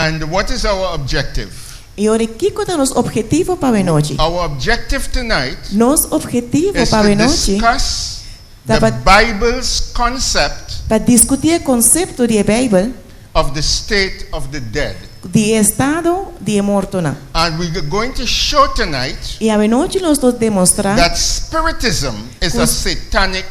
And what is our objective? I ora kiko ta nos objetivo pa awe nochi? Our objective tonight Nos objetivo is pa to awe nochi discuss ta the pa Bible's concept pa diskutí e konsepto di e Beibel of the state of the dead. di e estado di e mortonan. And we are going to show tonight I awe nochi nos lo demostrá that spiritism is ku a satanic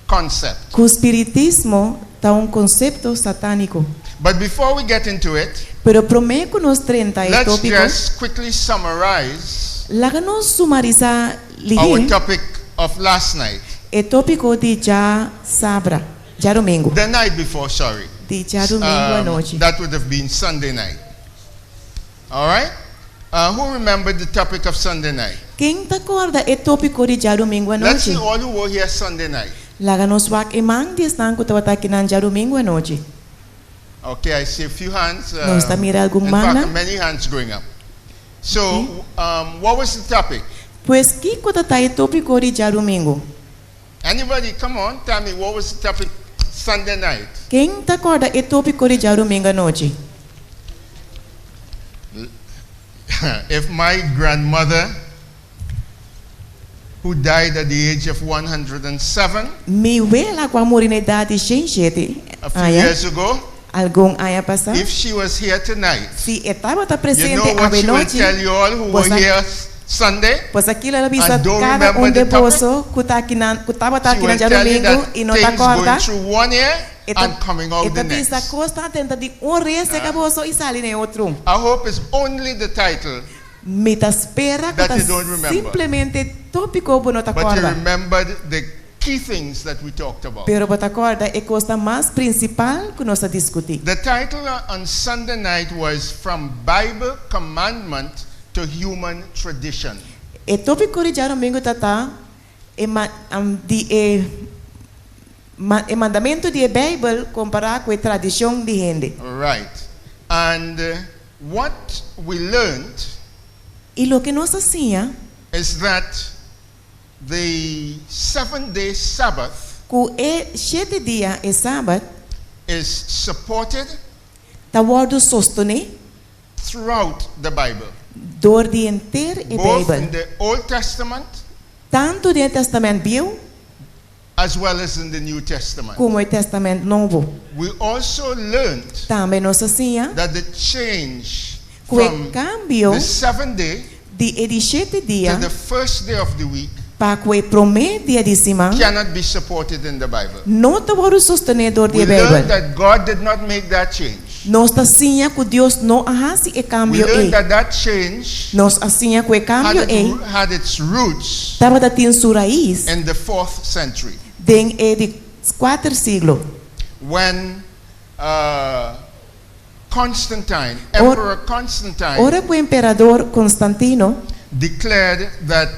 concept. ku spiritismo ta un konsepto satániko. But before we get into it, Pero promé ku nos drenta e let's tópiko, just quickly summarize laga nos sumarisá our lihé topic of last night. e tópiko di djasabra, djadumingu. The night before, sorry. Di djadumingu anochi. That would have been Sunday night. All right? Who remembered the topic of Sunday night? Ken ta kòrda e tópiko di djadumingu Let's see anochi? all who were here Sunday night. Laga nos wak e man di esnan ku tabata akinan djadumingu anochi. Okay, I see a few hands. Nos ta mira algun In fact, mannan. many hands going up. So, what was the topic? Pues, kiko ta ta e tópiko di djadumingu? Anybody, come on, tell me what was the topic Sunday night? Ken ta kòrda e tópiko di djadumingu anochi? If my grandmother, who died at the age of 107, Mi wela ku a muri na edat di 107 a few aña, years ago, algun aña pasá, if she was here tonight, si e tabata you presente know what she will awenochi, tell you all who bo were sa here Sunday Pues akí lo el a bisa and don't kada remember un the de topic? boso ku ta akinan, ku tabata She will akinan tell you djadumingu that i no ta things going kòrda. through one ear E ta and coming out e ta the bisa next. kos ta drenta di un res serka boso i sali na e otro. I hope it's only the title Mi ta spera ku that ta you don't remember. simplemente tópiko bo no ta But you kòrda. remembered the key things that we talked about. Pero bo ta kòrda e kosnan mas prinsipal ku nos a diskutí. The title on Sunday night was From Bible Commandment to Human Tradition. E tópiko di djadumingu ta ta e di e e mandamentu di e Beibel kompará ku e tradishon di hende. Right. And what we learned I loke nos a siña. is that the seventh day Sabbath Ku e shete dia e Sabat. is supported Ta wòrdu sostené. throughout the Bible. Dor di henter e Both Beibel. in the Old Testament. Tantu den e Tèstamènt Bieu. As well as in the New Testament. Komo e Tèstamènt Nobo. We also learned. Tambe nos a siña. That the change Ku e from kambio. the seventh day. Di e di shete dia. To the first day of the week. Pa ku e promé dia di siman. Cannot be supported in the Bible. No ta wòrdu sostené dor di e We learned Beibel. that God did not make that change. Nos ta siña ku Dios no a hasi e We kambio learned ei. that that change Nos a siña ku e had kambio it ei had its roots tabata tin su rais in the fourth century. den e di kuater siglo. When uh, Constantine, Or Emperor Constantine, ora ku emperador Constantino declared that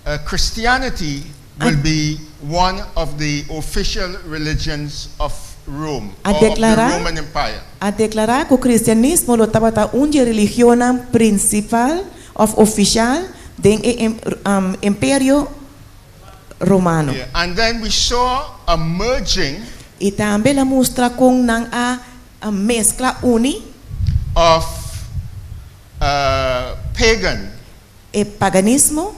uh, Christianity a will be one of the official religions of Rome, a or of the deklará Roman Empire. a deklará ku kristianismo lo tabata un di e religionnan prinsipal òf ofishal den e Imperio Romano. Yeah, and then we saw a merging I tambe el a mustra kon nan a meskla uni of uh, pagan e paganismo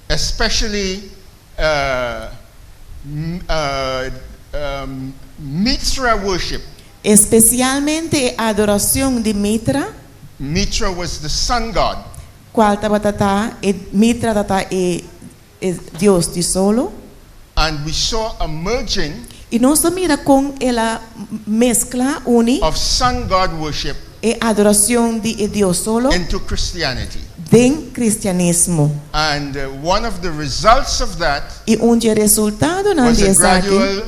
especially uh, uh, um, Mitra worship. Especialmente e adoracion di Mitra. Mitra was the sun god. Cual tabata ta e Mitra ta ta e e dios di solo. And we saw a merging. I nos ta mira con el a mezcla, uni. Of sun god worship. E adoracion di e dios solo. Into Christianity. Den cristianismo. And one of the results of that. I un di e resultadonan Was di a esaki. gradual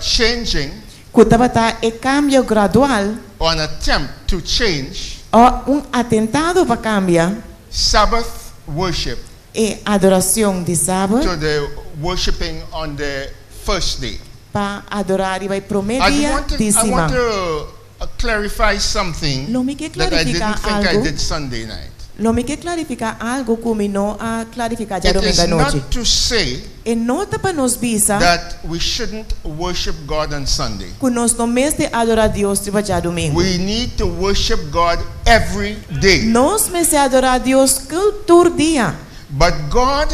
changing. Cu tabata e cambio gradual. Or an attempt to change. O un atentado pa cambia. Sabbath worship. E adoracion di Sabat. To the worshiping on the first day. Pa adorá riba e promé I dia want to, di I want siman. to clarify something Lo mi ke that I klarifiká didn't think I algu did Sunday night. Lo mi ke klarifiká algu ku mi no a klarifiká It is djadumingu anochi. not to say E no ta pa nos bisa that we shouldn't worship God on Sunday. ku nos no mester adorá Dios riba djadumingu. We need to worship God every day. Nos mester adorá Dios tur dia. But God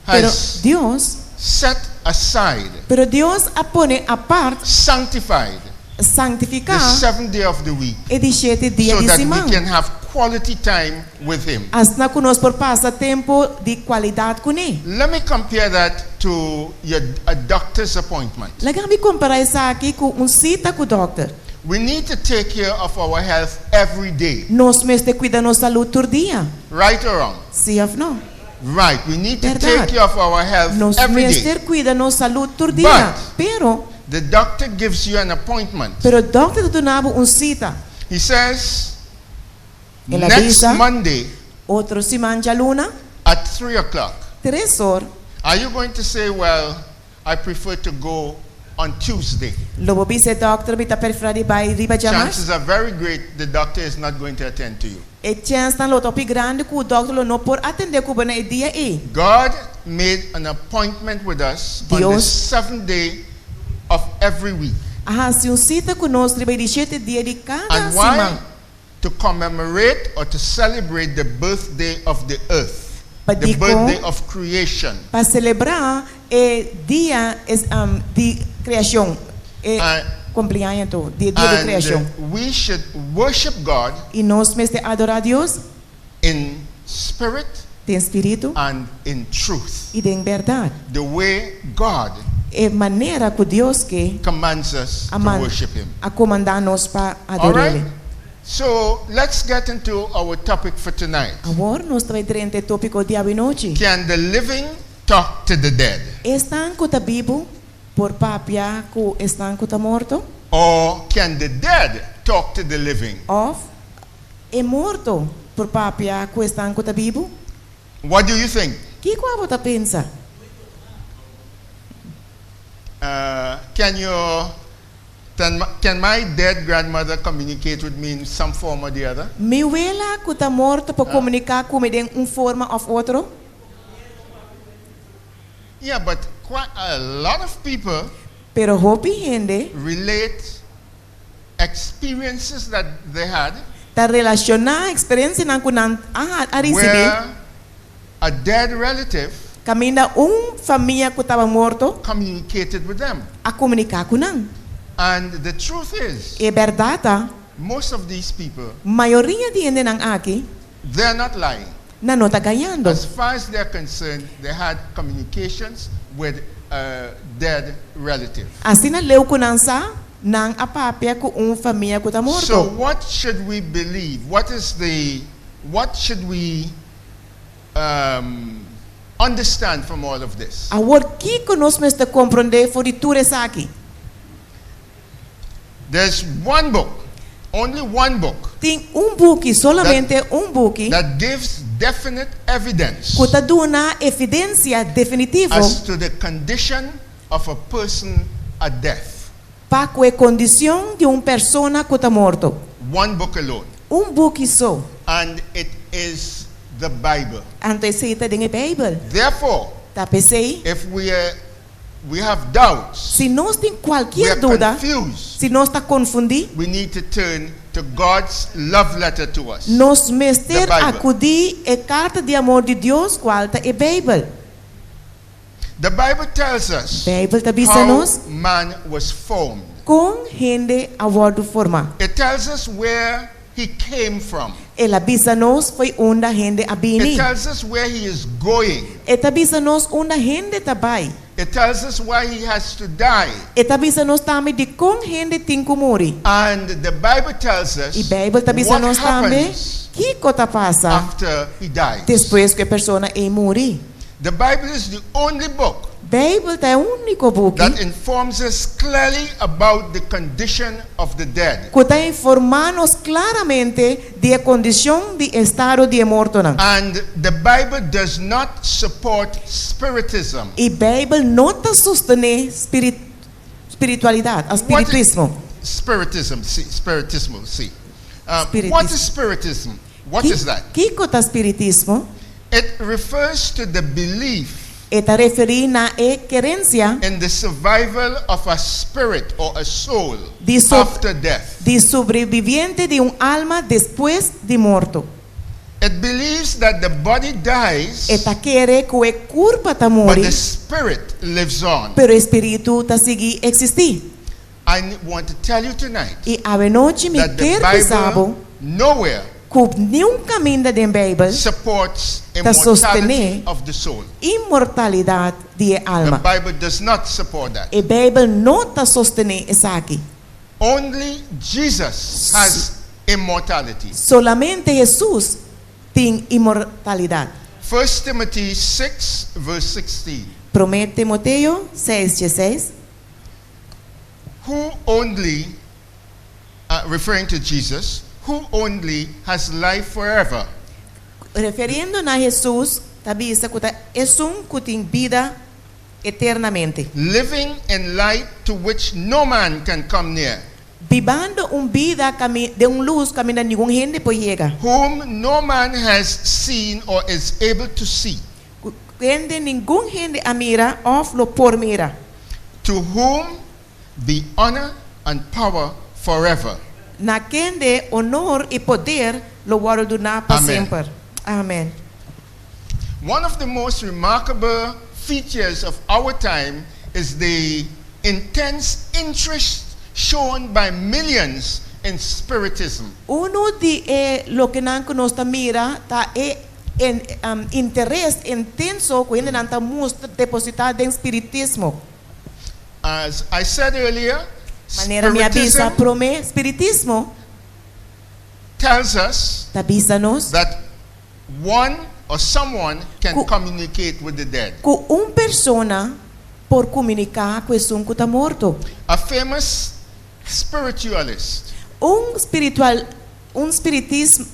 Pero has Dios, set aside, pero Dios a pone apart, sanctified the sanktifiká seventh day of the week e di shete dia so di that we siman. can have quality time with Him. Asina ku nos por pasa tempu di kualidat kuné. Let me compare that to your a doctor's appointment. Laga mi kompará esaki ku un sita ku dòkter. We need to take care of our health every day. Nos mester kuida nos salú tur dia. Right or wrong? Sí òf no? Right. We need to take Bèrdat. care of our health Nos every day. mester kuida nos salú tur dia. But Pero, the doctor gives you an appointment. pero dòkter ta duna bo un sita. He says, El a next bisa, Monday Otro siman djaluna, at 3 o'clock. tres or. Are you going to say, well, I prefer to go on Tuesday? Lo bo bisa e dòkter mi ta preferá di bai riba djamars? Chances are very great the doctor is not going to attend to you. E chènsnan lo ta hopi grandi ku dòkter lo no por atendé ku bo na e dia ei. God made an appointment with us on the Dios seventh day of every week. a hasi un sita ku nos riba e di shete dia di kada And why? siman. To commemorate or to celebrate the birthday of the earth, Pa the dikon? birthday of creation. Pa selebrá e dia es, um, di kreashon, e And, kumpleaños, di dia di and kreashon. we should worship God I nos mester adorá Dios in spirit den spiritu and in truth, i den bèrdat. the way God E manera ku Dios ke commands us to a man- worship Him. a komandá nos pa All right? ador'é. So let's get into our topic for tonight. Awor nos ta bai drenta e tópiko di awanochi. Can the living talk to the dead? Esnan ku ta bibu por papia ku esnan ku ta morto? Or can the dead talk to the living? Òf e morto por papia ku esnan ku ta bibu? What do you think? Kiko abo ta pensa? Can your can my, can my dead grandmother communicate with me in some form or the other? Mi wela ku ta morto por komuniká ku mi den un forma òf otro? Yeah, but quite a lot of people Pero hopi hende relate experiences that they had ta relashoná eksperensianan ku nan a a risibí where a dead relative kaminda un famia ku tabata morto communicated with them. a komuniká ku nan. And the truth is, E bèrdat ta, most of these people, mayoria di hendenan aki they're not lying. nan no ta gañando. As far as they're concerned, they had communications with a dead relative. Asina leu ku nan sa, nan a papia ku un famia ku ta morto. So what should we believe? What is the what should we um, understand from all of this? Awor kiko nos mester komprondé for di tur esaki? There's one book, only one book, Tin un buki, solamente un buki, that gives definite evidence ku ta duna evidensia definitivo as to the condition of a person at death. pa ku e kondishon di un persona ku ta morto. One book alone. Un buki so. And it is the Bible. Anto esei ta den e Beibel. Therefore, Ta p'esei, if we, are, we have doubts, si nos tin we kualkier are duda, confused, si nos ta konfundí, we need to turn to God's love letter to us. nos mester The Bible. akudí e karta di amor di Dios, kual ta e Beibel. The Bible tells us Beibel ta bisa how nos man was formed. kon hende a wòrdu formá. It tells us where he came from. El a bisa nos fo'i unda hende a It bini. tells us where he is going. E ta bisa nos unda hende ta bai. It tells us why he has to die. E ta bisa nos tambe dikon hende tin ku muri. And the Bible tells us I Beibel ta bisa what nos tambe happens kiko ta pasa after he dies. despues ku e persona ei muri. The Bible is the only book Beibel ta e úniko buki that informs us clearly about the condition of the dead. ku ta informá nos klaramente di e kondishon di estado di e mortonan. And the Bible does not support spiritism. I Beibel no ta sostené spirit, spiritualidat, spiritismo. Spiritism, sí, spiritismo, sí. Spiritismo. What is spiritism? What is that? Kiko ta spiritismo? It refers to the belief E ta referí na e kerensia in the survival of a spirit or a soul Di so- after death. di sobreviviente di un alma despues di morto. It believes that the body dies, E ta kere ku e kurpa ta but muri, the spirit lives on. pero e spiritu ta sigui eksistí. I want to tell you tonight I awenochi mi that the kier bisa bo Bible nowhere ku niun kaminda den Beibel supports Ta sostené immortality of the soul. inmortalidat di e The alma. Bible does not support that. E Beibel no ta sostené esaki. Only Jesus has immortality. Solamente Hesus tin inmortalidat. 1 Timothy 6, verse 16. Promé Timoteo 6, 16. Who only, referring to Jesus, who only has life forever. Referiendo na Hesus, ta bisa ku ta esun ku tin bida eternamente. Living in light to which no man can come near. Bibando un bida den un lus kaminda ningun hende por yega. Whom no man has seen or is able to see. Ku kende ningun hende a mira òf lo por mira. To whom be honor and power forever. Na kende honor i poder lo wòrdu duná pa Amen. semper. Amen. One of the most remarkable features of our time is the intense interest shown by millions in spiritism. Uno di e lokenan ku nos ta mira ta e en, um, interes intenso ku hendenan ta mustra depositá den spiritismo. As I said earlier, Manera mi a bisa spiritism promé, spiritismo tells us ta bisa nos that one or someone can Ku- communicate with the dead. ku un persona por komuniká ku esun ku ta morto. A famous spiritualist Un spiritual, un spiritismo,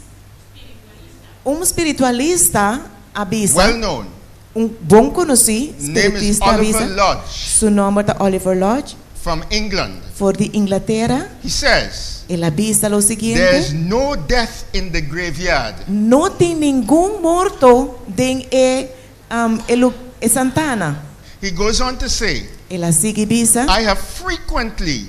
un spiritualista a bisa, well known, un bon konosí name is spiritista a Oliver bisa, Lodge su nòmber ta Oliver Lodge, from England. for di Inglatera, He says, el a bisa lo There's siguiente, no death in the graveyard. No tin ningun morto den e, um, e, lu- e santana. He goes on to say, El a sigui bisa, I have frequently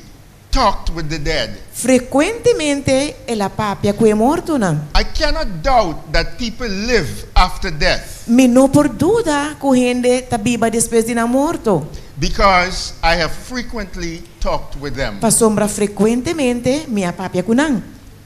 talked with the dead. Frekuentemente el a papia ku e mortonan. I cannot doubt that people live after death Mi no por duda ku hende ta biba despues di nan morto, because I have frequently talked with them. pasobra frekuentemente mi a papia ku nan.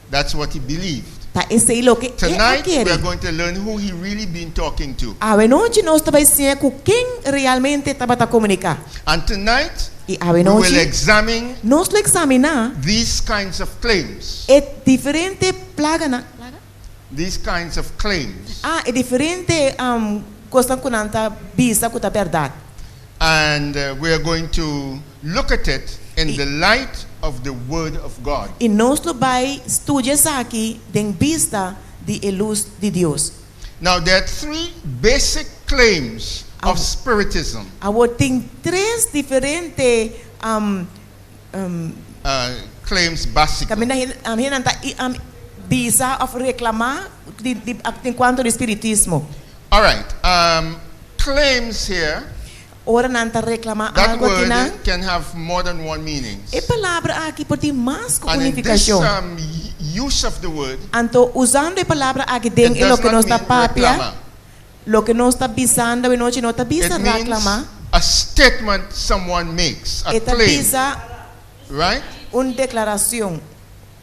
That's what he believed. Ta esei loke e a Tonight we kere. are going to learn who he really been talking to. Awenochi nos ta bai siña ku ken realmente tabata komuniká. And tonight I we will awenochi examine nos lo eksaminá these kinds of claims. e diferente plaganan. Plaga? These kinds of claims. Ah, e diferente um, kosnan ku nan ta bisa ku ta bèrdat. And we are going to look at it in the light of the Word of God. I nos lo bai studia esaki den bista di e lus di Dios. Now, there are three basic claims of Awo- Spiritism. Awor tin tres diferente um, um, Claims básico. Kaminda hen um, hendenan ta i- um, bisa òf reklamá di, di, en kuanto di spiritismo. All right. Claims here, Ora nan ta reklamá that algu word akinan. can have more than one meaning. E palabra aki por tin mas ku And un in this nifikashon. use of the word, Anto usando e palabra aki den it e does loke not nos ta mean papia, reclama. loke nos ta bisando awenochi no ta bisa It means reklamá. a statement someone makes, a E ta claim, bisa right? un deklarashon.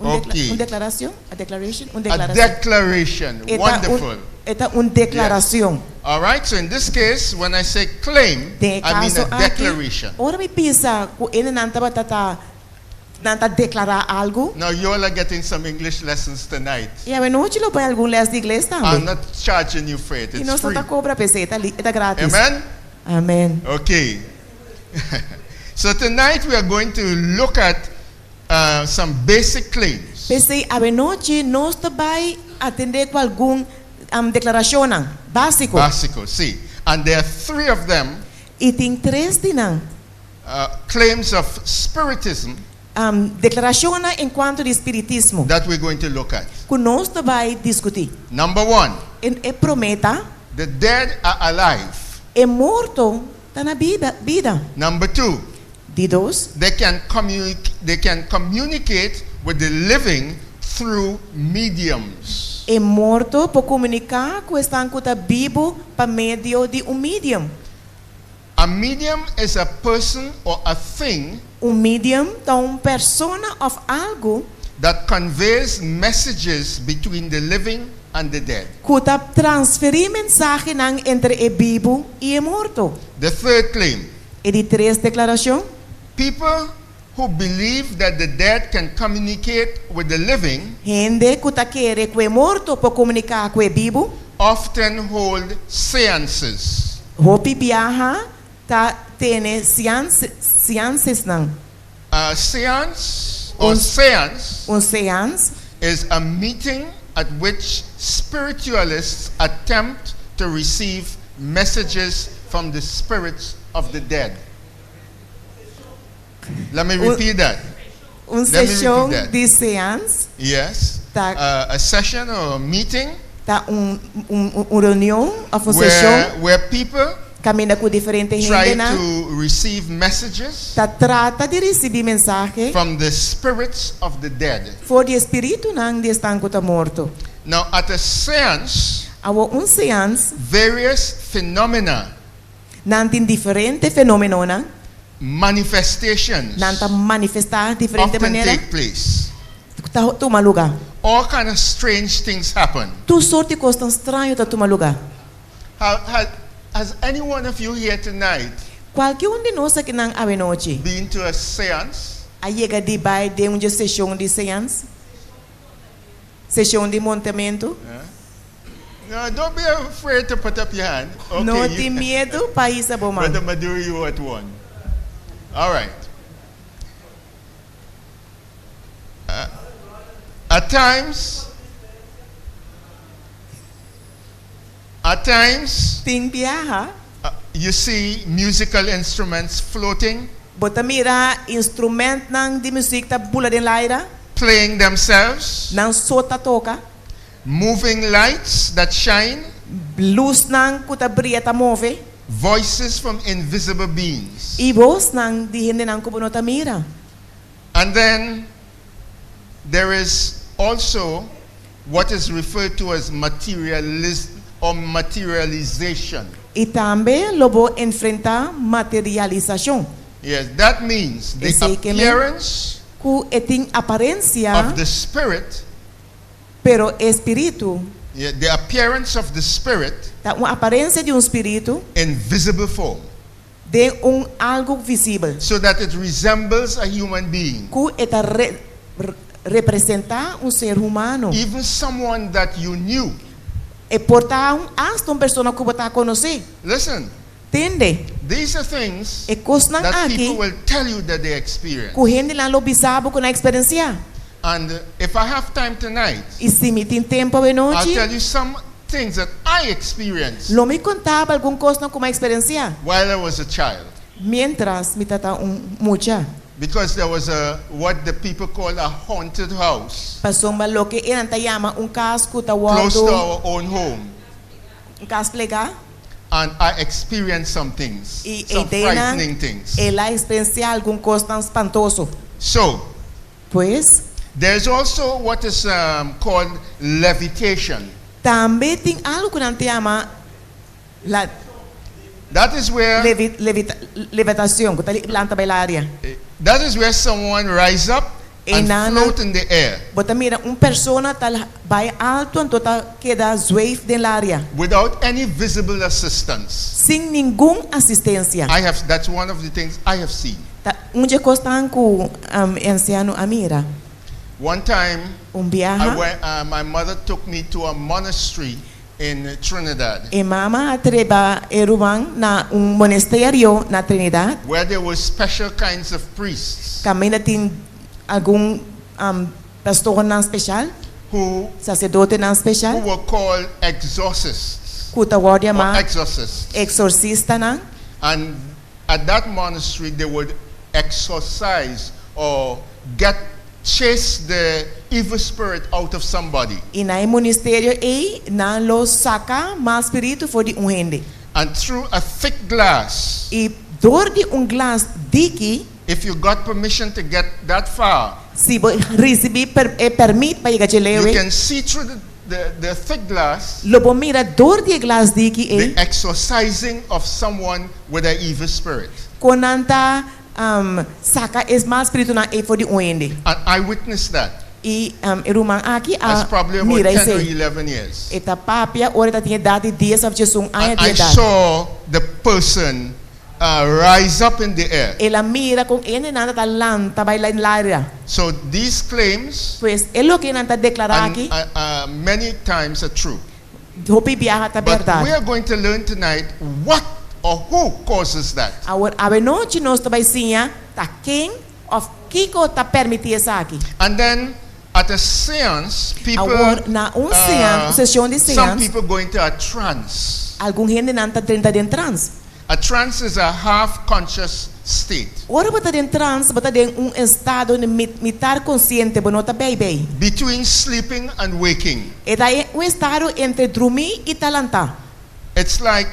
Un, dekla Okay. un deklarashon? A declaration? Un A deklarashon. declaration. E ta un, Wonderful. e ta un deklarashon. Yes. All right, so in this case, when I say claim, Den e I mean kaso a aki, declaration. ora mi bisa ku hendenan tabata ta nan ta deklará algu. Now, you all are getting some English lessons tonight. I awenochi lo bai algun lès di ingles I'm tambe. not charging you for it, I it's nos no free. ta kobra p'esei, e ta li, e ta gratis. Amen? Amen. Okay. So tonight we are going to look at some basic claims. P'esei awenochi nos ta bai atendé ku algun um, deklarashonnan básiko. Básiko, sí. And there are three of them. I tin tres di nan. Claims of spiritism. Deklarashonnan enkuanto di spiritismo. That we're going to look at. Ku nos ta bai diskutí. Number one. E promé ta. The dead are alive. E morto ta na bida. Number two. Di dos. They can they can communicate with the living through mediums. E morto por komuniká ku esnan ku ta bibu pa medio di un medium. A medium is a person or a thing. Un medium ta un persona òf algu. That conveys messages between the living and the dead. Ku ta transferí mensahenan entre e bibu i e morto. The third claim. E di tres deklarashon. People who believe that the dead can communicate with the living. Hende ku ta kere ku e morto por komuniká ku e bibu. Often hold seances. Hopi biaha ta tene seansesnan. A seance or seance. Un seans. Is a meeting at which spiritualists attempt to receive messages from the spirits of the dead. Let me repeat that. Un seshon di seans. Yes. Ta. A session or a meeting. Ta un un reunion of un seshon. Where people. Kaminda ku diferente hendenan. Try to receive messages. Ta trata di risibí mensahe. From the spirits of the dead. For di e spiritunan di esnan ku ta morto. Now at a seance. Awor un seans. Various phenomena. Nan tin diferente fenomenonan. Manifestations. Nan ta manifestá diferente Often manera. take place. Ta tuma lugá. All kind of strange things happen. Tur sort di kosnan straño ta tuma lugá. Ha, ha, has any one of you here tonight. Kualke un di nos akinan awenochi. Been to a seance? A yega di bai den un dje seshon di seans? Seshon di montamentu? No, don't be afraid to put up your hand. Okay, No you- tin miedu pa hisa bo man. Brother Maduro, you were at one. All right. Uh, at times, at times, Tin biaha. uh, you see musical instruments floating. Bo ta mira instrumentnan di muzik ta bula den laira. Playing themselves. Nan so ta toka. Moving lights that shine. Lusnan ku ta bria ta move. Voices from invisible beings. I bosnan di hendenan ku bo no ta mira. And then there is also what is referred to as materialism or materialization. I tambe lo bo enfrentá materialisashon. Yes, that means the Esei ke men appearance ku e tin aparensia, of the spirit. Pero e spiritu. Yeah, the appearance of the spirit. Ta un aparensia di un spiritu. In visible form. Den un algu visibel. So that it resembles a human being. Ku e ta representá un ser humano. Even someone that you knew. E por ta un asta un persona ku bo ta konosé. Listen. Tende. These are things E kosnan that aki people will tell you that they experience. ku hendenan lo bisa bo ku nan a eksperensiá. And if I have time tonight, I si mi tin tempu awenochi, I'll tell you some things that I experienced lo mi konta bo algun kosnan ku mi a eksperensiá while I was a child. miéntras mi tata un mucha. Because there was a what the people call a haunted house. Pasobra loke e nan ta yama un kas ku ta Close to wòrdu our own home. un kas plegá. And I experienced some things, I some eidenan frightening things. el a eksperensiá algun kosnan spantoso. So, Pues. There is also what is um, called levitation. Tambe tin algu ku nan ta yama la That is where levi, levita, levitacion, ku ta lanta bai laria. That is where someone rise up and Einan float in the air. bo ta mira un persona ta bai alto anto ta keda zweef den laria. Without any visible assistance. Sin ningun asistencia. I have, that's one of the things I have seen. Ta un dje kosnan ku e ansiano a mira. One time, Un biaha. I went, uh, my mother took me to a monastery in Trinidad. E mama a treba e ruman na un monesterio na Trinidad. Where there were special kinds of priests. Kaminda tin algun um, pastornan special. Who Sacerdotenan special. Who were called exorcists. Ku ta wòrdu yamá Or exorcists. eksorsistanan. And at that monastery they would exorcise or get chase the evil spirit out of somebody. I na e ministerio ei, nan lo saka mal spiritu for di un hende. And through a thick glass, I dor di un glas diki, if you got permission to get that far, si bo risibí e pèrmit pa yega dje leu you ei, can see through the, the, the thick glass lo bo mira dor di e glas diki the ei exorcising of someone with an evil spirit. kon nan ta saka e mal spiritunan ei for di un hende. And I witnessed that. I e ruman aki That's a probably about mira 10 or esei. 11 years. E ta papia ora e ta tin edat di dies òf diesun aña And di I edat. saw the person rise up in the air. El a mira kon e hendenan ta lanta bai den laria. So these claims Pues e loke nan ta deklará and, aki many times are true. hopi biaha ta But we bèrdat. are going to learn tonight what or who causes that. Awor awenochi nos ta bai siña ta ken òf kiko ta permití esaki. And then at a seance, people, Awor na un sean, seshon di some seans, people go into a trance. algun hendenan ta drenta den trans. A trance is a half-conscious state. Ora bo ta den trans, bo ta den un estado di mitar konsiente, bo no ta bei bei. Between sleeping and waking. E ta un estado entre drumí i ta lantá. It's like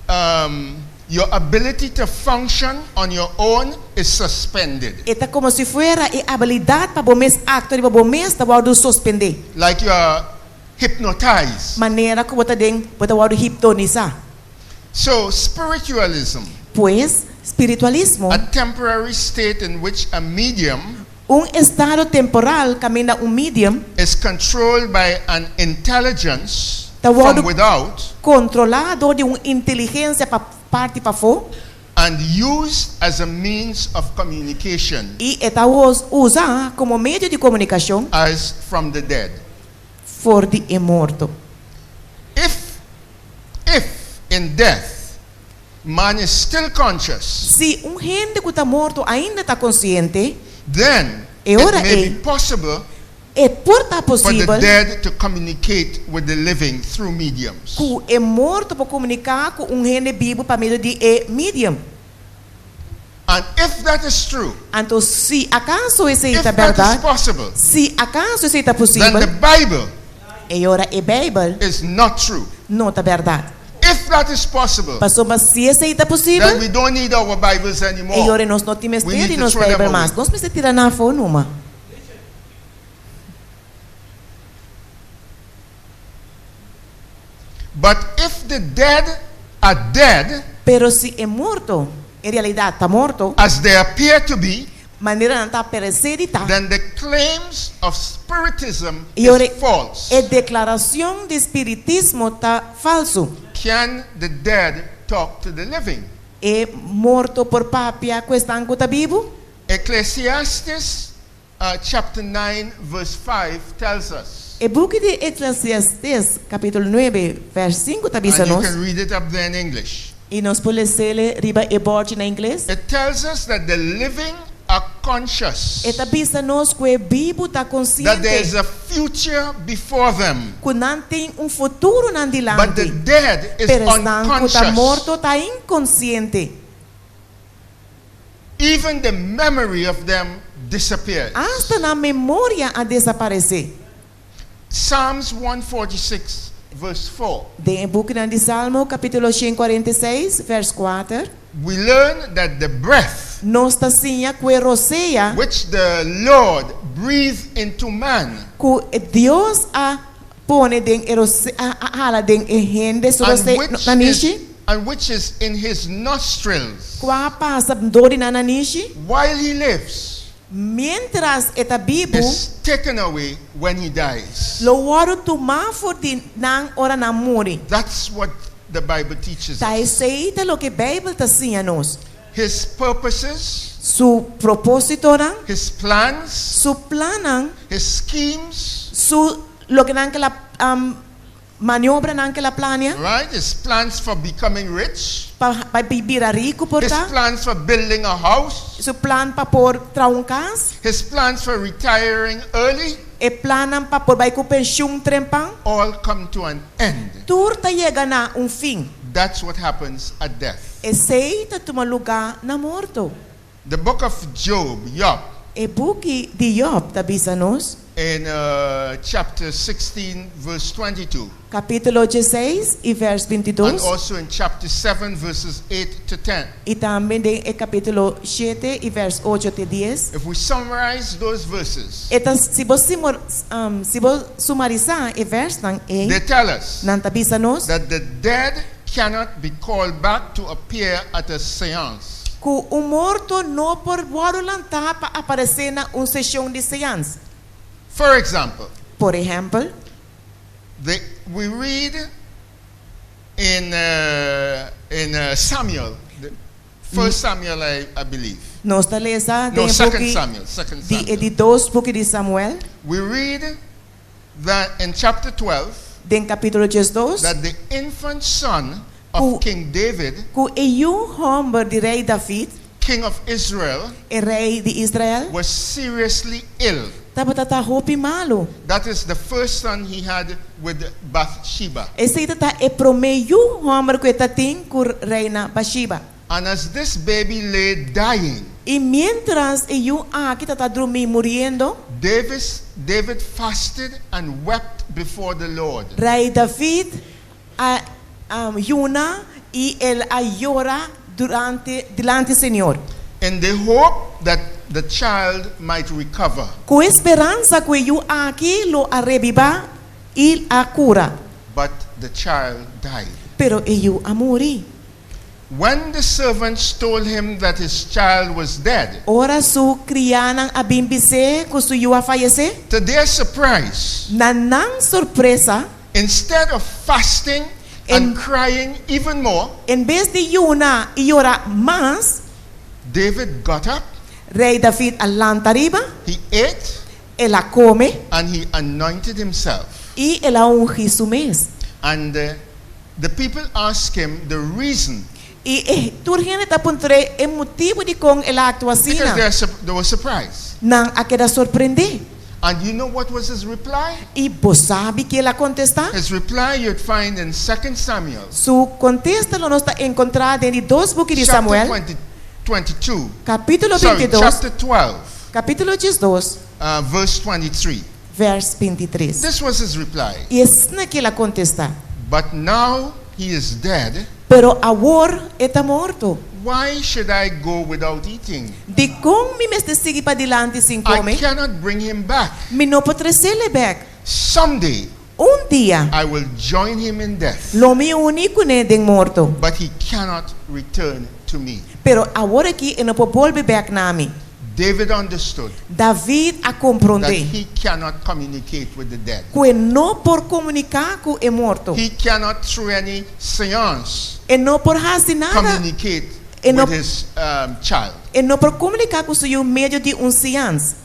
um, your ability to function on your own is suspended. E ta komo si fuera e abilidat pa bo mes aktua riba bo mes ta wòrdu suspendé. Like you are hypnotized. Manera ku bo ta den, bo ta wòrdu hiptonisá. So, spiritualism, Pues, spiritualismo, a temporary state in which a medium un estado temporal kaminda un medium is controlled by an intelligence ta from wòrdu without kontrolá dor di un inteligensia pa parti pafó and used as a means of communication i e ta usa komo medio di komunikashon as from the dead. for di e morto. If, if in death man is still conscious, Si un hende ku ta morto ainda ta konsiente, then e it ora may ei be possible e por ta for the posibel dead to communicate with the living through mediums. ku e morto por komuniká ku un hende bibu pa medio di e medium. And if that is true, Anto si akaso esei if ta that is bèrdat, possible, si akaso esei ta then posibel, the Bible e ora e Beibel is not true. no ta bèrdat. If that is possible, Pasobra si esei ta then posibel, we don't need our Bibles e anymore. ora nos no tin We mester need di to nos throw them Beibel away. mas. Nos mester tira nan afó numa. But if the dead are dead, Pero si e morto en realidat ta morto, as they appear to be, manera nan ta aparesé di ta, then the claims of spiritism e ora is false. e deklarashon di spiritismo ta falsu. Can the dead talk to the living? E morto por papia ku esnan ku ta bibu? Ecclesiastes uh, chapter 9, verse 5 tells us. E buki di Eclesiastes, kapítulo 9, vers 5 ta bisa And you nos, can read it up there in English. i nos por les'é riba e bòrchi na ingles. It tells us that the living are conscious E ta bisa nos ku e bibu ta that there is konsiente a future before them, ku nan tin un futuro nan but the dilanti, dead is pero esnan ku ta unconscious. morto ta inkonsiente. Even the memory of them disappears. Asta nan memoria a desaparesé. Psalms 146, verse 4. Den e bukinan di Salmo, kapítulo 146, vers 4, We learn that the breath nos ta siña ku e rosea which the Lord breathed into man ku Dios a pone den e rosea, a hala den e hende su and rosea which, is, nanishi, and which is in his nostrils ku a pasa dor di nan nanishi, while he lives miéntras e ta bibu, is taken away when he dies. lo wòrdu tumá for di nan ora nan muri. That's what the Bible teaches Ta us. esei ta loke Beibel ta siña nos. His purposes, Su propósitonan, his plans, su plannan, his schemes, su lokenan ku el a maniobranan ku el a plania right? His plans for becoming rich, pa pa bira riku por his ta, plans for building a house, su plan pa por traha un kas, his plans for retiring early, e plannan pa por bai ku penshun trempan, all come to an end. tur ta yega na un fin. That's what happens at death. Esei ta tuma lugá na morto. The book of Job, Job. E buki di Job ta bisa nos, in chapter 16, verse 22, kapítulo 16 i vèrs and 22, also in chapter 7, verses 8 to 10. i tambe den e kapítulo 7 i vèrs 8 te 10. If we summarize those verses, E ta, si bo simor, um, si bo sumarisá e vèrsnan ei, they tell us nan ta bisa nos that the dead cannot be called back to appear at a seance. ku un morto no por wòrdu lantá pa aparesé na un seshon di seans. For example, Por ehèmpel, we read in Samuel, the first Samuel, I believe. Nos ta lesa No, den second buki Samuel, second di Samuel. di dos buki di Samuel, We read that in chapter 12 den kapítulo 12, that the infant son Ku- of King David, ku e yu hòmber di rei David, king of Israel, e rei di Israel, was seriously ill. tabata ta hopi malu. That is the first son he had with Bathsheba. Esei ta e promé yu hòmber ku e tatin ku reina Bathsheba. And as this baby lay dying, I miéntras e yu aki tabata drumí muriendo, David fasted and wept before the Lord. Rei David a yuna i el a yora durante dilanti Señor. In the hope that the child might recover. Ku e speransa ku e yu aki lo a rebibá i a kura. But the child died. Pero e yu a muri. When the servants told him that his child was dead, Ora su kriánan a bin bis'é ku su yu a fayesé, to their surprise, na nan sorpresa, instead of fasting and crying even more, en bes di yuna i yora mas, David got up, Rei David a lanta riba, he ate, el a kome and he anointed himself. i el a ungi su mes. And the people asked him the reason. I e tur hende ta puntr'é e motibu dikon el a aktua Because asina. they were surprised. Nan a keda sorprendí. And you know what was his reply? I bo sabi ki el a kontestá? His reply you'd find in 2 Samuel. Su kontesta lo nos ta enkontrá den di dos buki di Chapter Samuel, 20, 22. kapítulo Sorry, 22, chapter 12, kapítulo 12, verse 23. vèrs 23. This was his reply. I esaki el a kontestá. But now he is dead. Pero awor e ta morto. Why should I go without eating? Dikon mi mester sigui padilanti sin I kome? cannot bring him back. Mi no por tres'é bèk. Someday Un dia I will join him in death, lo mi uni kuné den morto. but he cannot return to me. Pero awor aki e no por bolbe bèk na mi. David understood David a that komprondé he cannot communicate with the dead. ku e no por komuniká ku e morto. He cannot, through any seance, E no por hasi nada. communicate E no, with his child. e no por komuniká ku su yu medio di un seance.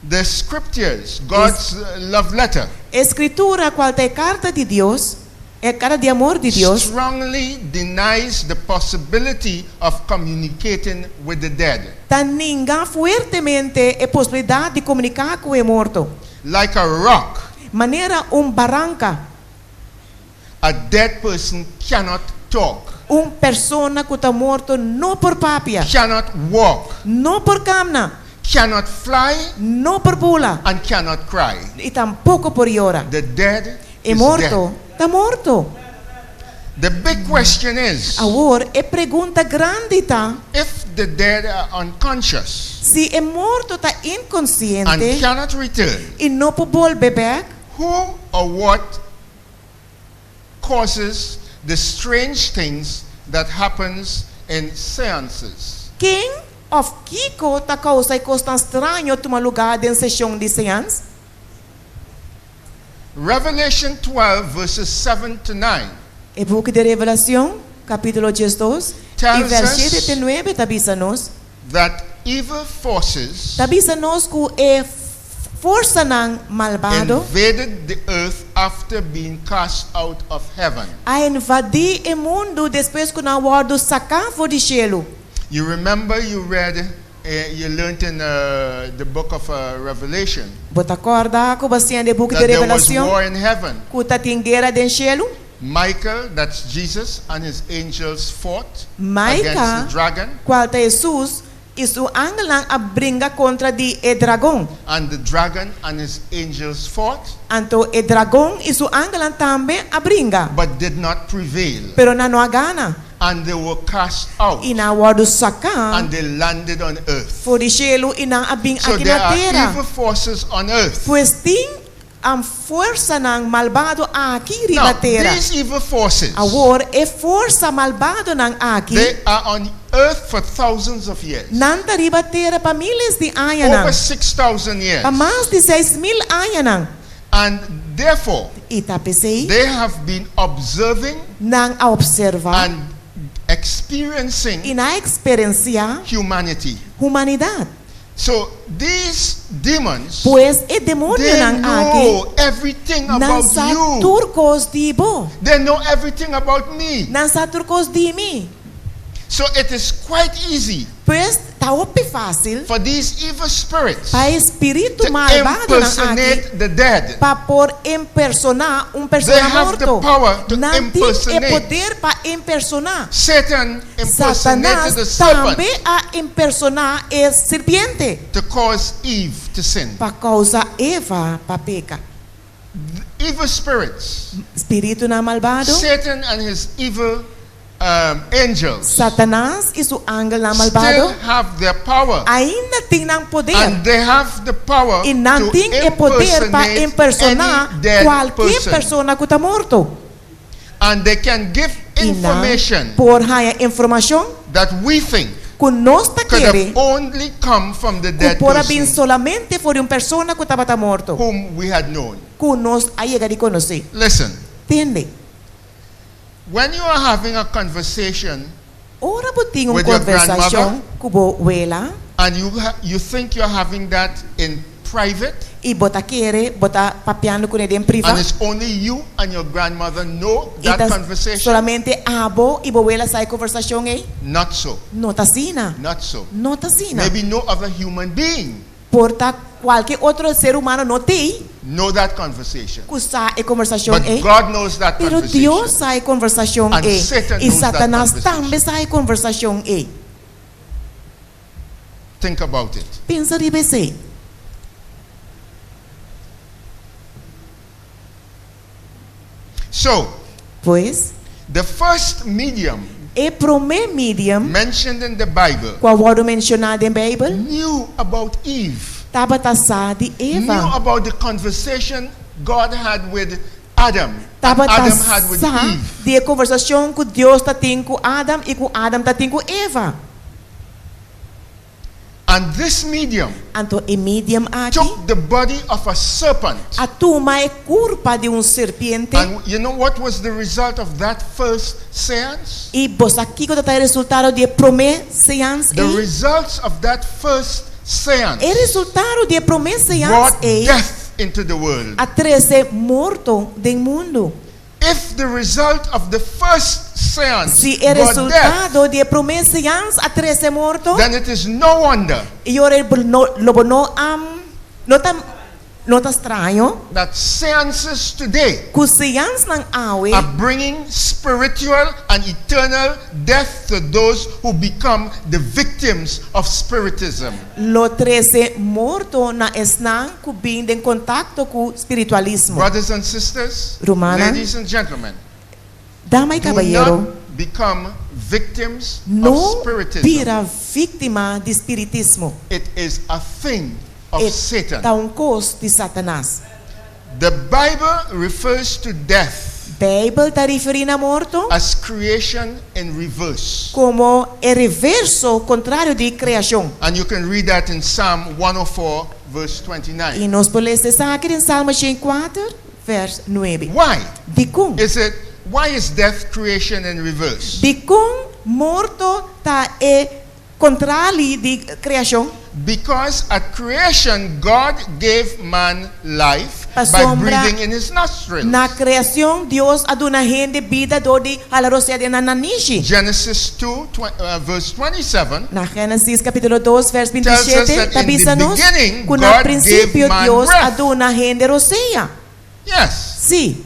The scriptures, God's love letter, E Skritura, kual ta e karta di Dios, e karta di amor di Dios, strongly denies the possibility of communicating with the dead. ta ninga fuertemente e posibilidat di komuniká ku e morto. Like a rock, Manera un baranka, a dead person cannot talk, un persona ku ta morto no por papia, cannot walk, no por kana, cannot fly, no por bula and cannot cry. i tampoko por yora. The dead E is morto dead. ta morto. The big question is, Awor, e pregunta grandi ta, if the dead are unconscious si e morto ta and inkonsiente cannot return, i no por bolbe bèk, who or what causes the strange things that happens in seances? Ken òf kiko ta kousa e kosnan straño tuma lugá den seshon di seance? Revelation 12 verses 7 to 9 E buki di Revelashon, kapítulo 12, i tells vèrs us 7 te 9 ta bisa nos. that evil forces Ta bisa nos ku e forsanan malbado invaded the earth after being cast out of heaven. a invadí e mundu despues ku nan a wòrdu saká for di shelu. You remember you read, you learned in the book of Revelation Bo ta kòrda ku bo a siña den buki that di there was Revelashon war in heaven. ku tatin guera den shelu? Michael, that's Jesus, and his angels fought Michael, against the dragon. kual ta Hesus I su angelnan a bringa kontra di e dragon. And the dragon and his angels fought. Anto e dragon i su angelnan tambe a bringa. But did not prevail. Pero nan no a gana. And they were cast out. I nan a wòrdu saká. And they landed on earth. For di shelu i nan a bin So aki there na are tera. evil forces on earth. Pues tin fuersanan malbado aki riba Now, tera. these evil forces, Awor, e forsa malbadonan aki, they are on earth for thousands of years. nan ta riba tera pa miles di añanan, Over 6,000 years. pa mas di 6000 añanan. And therefore, I ta p'esei, they have been observing nan a observá and experiencing i nan a eksperensiá humanity. humanidat. So these demons, Pues e they demonionan aki, know everything nan about sa you. tur kos di bo. They know everything about me. Nan sa tur kos di mi. So it is quite easy Pues ta hopi fásil for these evil spirits pa e spiritu to malbadonan aki impersonate the dead. pa por impersoná un They persona have the morto. power to Nan tin e impersonate. poder pa impersoná. Satan impersonated Satanas the serpent tambe a impersoná e sirpiente to cause Eve to sin. pa kousa Eva pa peka. Evil spirits, Spiritunan malbado, Satan and his evil um, angels, Satanas i su angelnan still malbado have their power. ainda tin nan poder. And they have the power I nan to tin e poder pa impersonate impersoná any dead kualke person. persona ku ta morto. And they can give I nan information por haña informashon that we think ku nos ta could have kere only come from the ku dead por a bin person solamente for di un persona ku tabata morto, whom we had known. ku nos a yega di konosé. Listen, Tende, when you are having a conversation ora bo tin un with your konversashon grandmother ku bo wela and you, ha- you think you're having that in private i bo ta kere bo ta papiando kuné den privá and it's only you and your grandmother know i that ta conversation, solamente abo i bo wela sa e konversashon ei, not so. no ta asina. Not so. No ta asina. Maybe no other human being Por ta kualke otro ser humano no t'ei know that conversation. ku sa e konversashon But ei. God knows that Pero conversation. Dios sa e konversashon And ei. Satan I knows that Satanas conversation. tambe sa e konversashon ei. Think about it. Pensa riba esei. So, Pues, the first medium e promé medium mentioned in the Bible ku a wòrdu menshoná den Beibel knew about Eve, tabata sa di knew Eva. about the conversation God had with Adam, and Tabata Adam had with sa Eve. di e konversashon ku Dios ta tin ku Adam i ku Adam ta tin ku Eva. And this medium Anto e medium aki took the body of a serpent. a tuma e kurpa di un serpiente. And you know what was the result of that first seance? I bo sa kiko tabata e resultado di e promé seans The ei? results of that first seance E resultado di e promé seans brought ei death into the world. a trese morto den mundu. If the result of the first seance Si e brought death, resultado di e promé seans a trese morto, then it is no wonder i ora e no, lo bo no am, no ta, no ta straño that seances today ku seansnan awe are bringing spiritual and eternal death to those who become the victims of spiritism. lo trese morto na esnan ku bin den kontakto ku spiritualismo. Brothers and sisters, Rumannan, ladies and gentlemen, dama i do kabayero, not become victims of no spiritism. bira víktima di spiritismo. It is a thing of E Satan. ta un kos di Satanas. The Bible refers to death Beibel ta referí na morto as creation in reverse. komo e reverso kontrario di kreashon. And you can read that in Psalm 104, verse I 29. nos por lesa esaki den Salmo 104, vers 9. Why? Dikon? Is it why is death creation in reverse? Dikon morto ta e kontrali di kreashon? Because at creation God gave man life by Pasobra breathing in his nostrils. Na kreashon Dios a duna hende bida dor di hala rosea den nan nanishi. Genesis 2, tw- uh, verse 27 Na Génesis kapítulo 2, vers tells us 27, that ta in the bisa nos beginning ku na God gave prinsipio man Dios a breath. duna hende rosea. Yes. Sí.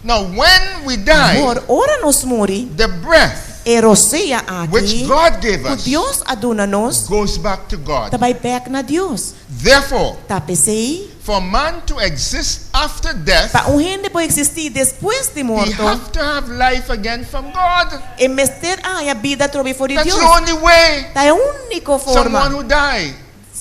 Now when we die, Awor, ora nos muri, the breath E rosea which aki, God gave ku us, Dios a duna nos, goes back to ta God. bai bèk na Dios. Therefore, Ta p'esei, for man to exist after death, pa un hende por eksistí despues di he morto, have to have life again from God. e mester haña bida atrobe for di That's Dios. the only way Ta e úniko someone forma. who die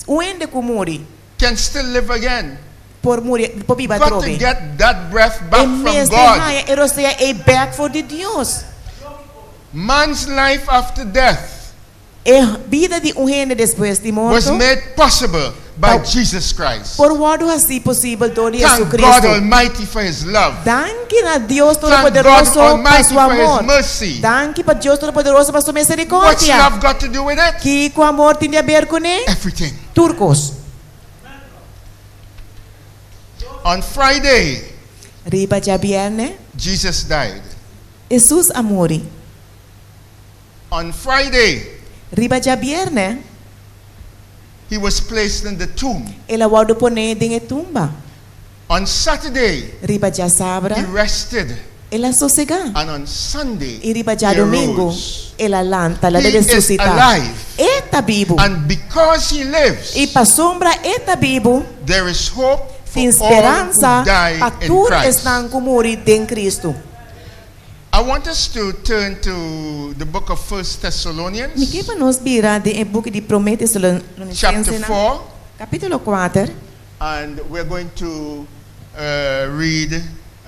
Un hende ku muri can still live again. por muri, por biba Got to atrobe. get that breath back E from mester God. haña e rosea ei bèk for di Dios. Man's life after death E bida di un hende despues di was morto made possible by Ta- Jesus Christ. por wòrdu hasí posibel dor di Thank God Jesucristo. Almighty for His love. Danki na Dios Thank God Todopoderoso pa Almighty su for His amor. mercy. Danki pa Dios Todopoderoso pa su What's misericordia. love got to do with it? Kiko amor tin di aber kuné? Everything. Tur kos. On Friday, Riba djabièrnè, Jesus died. Hesus a muri. On Friday, Riba djabièrnè, he was placed in the tomb. el a wòrdu poné den e tumba. On Saturday, Riba djasabra, he rested. el a sosegá. And on Sunday, I riba he djadumingu, arose. el a lanta, el a He is resusitá. alive. E ta bibu. And because he lives, I pasobra e ta bibu, there is hope for tin all speransa who die pa in tur Christ. esnan ku muri den Kristu. I want us to turn to the book of First Thessalonians, Mi ke pa nos bira den e buki di Promé chapter Tesalonicensenan, 4, kapítulo 4, and we're going to uh, read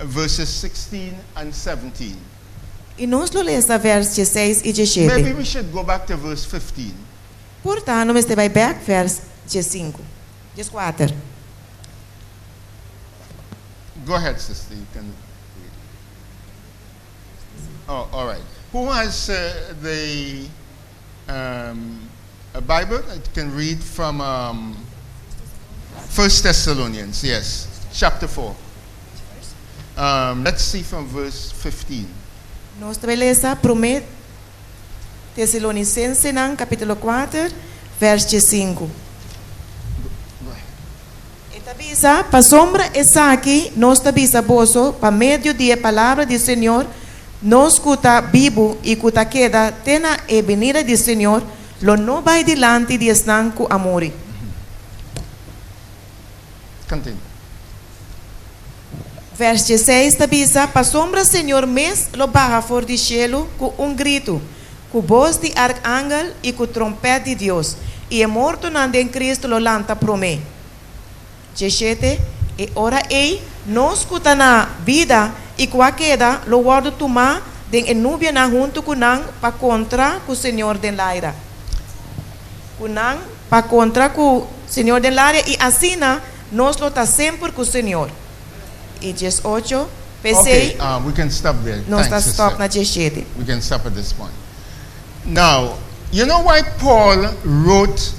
verses 16 and 17. i nos lo lesa vèrs 16 i Maybe 17. we should go back to verse 15. Por ta, nos mester bai bèk vèrs 15, 14. Go ahead, sister. You can read. Oh, all right. Who has uh, the um, a Bible that can read from um, First Thessalonians? Yes, chapter 4. Um, let's see from verse 15. Nos ta bai lesa Promé Tesalonicensenan kapítulo 4, vèrs 15. Go ahead. E ta bisa, Pasobra esaki nos ta bisa boso, pa medio di e palabra di Señor, nos ku ta bibu i ku ta keda te na e benida di Señor, lo no bai dilanti di esnan ku a muri. Continue. Vers 16 ta bisa, Pasobra Señor mes lo baha for di shelu ku un gritu, ku bos di arkangel i ku tròmpèt di Dios, i e mortonan den Kristu lo lanta promé. 17, E ora ei, nos ku ta na bida i ku a keda lo wòrdu tumá den e nubianan huntu ku nan pa kontra ku Señor den laira. Ku nan pa kontra ku Señor den laria i asina nos lo ta semper ku Señor. I 18, Okay, P'esei uh, we can stop there. nos ta Thanks, stòp sister. na 17. We can stop at this point. Now, you know why Paul wrote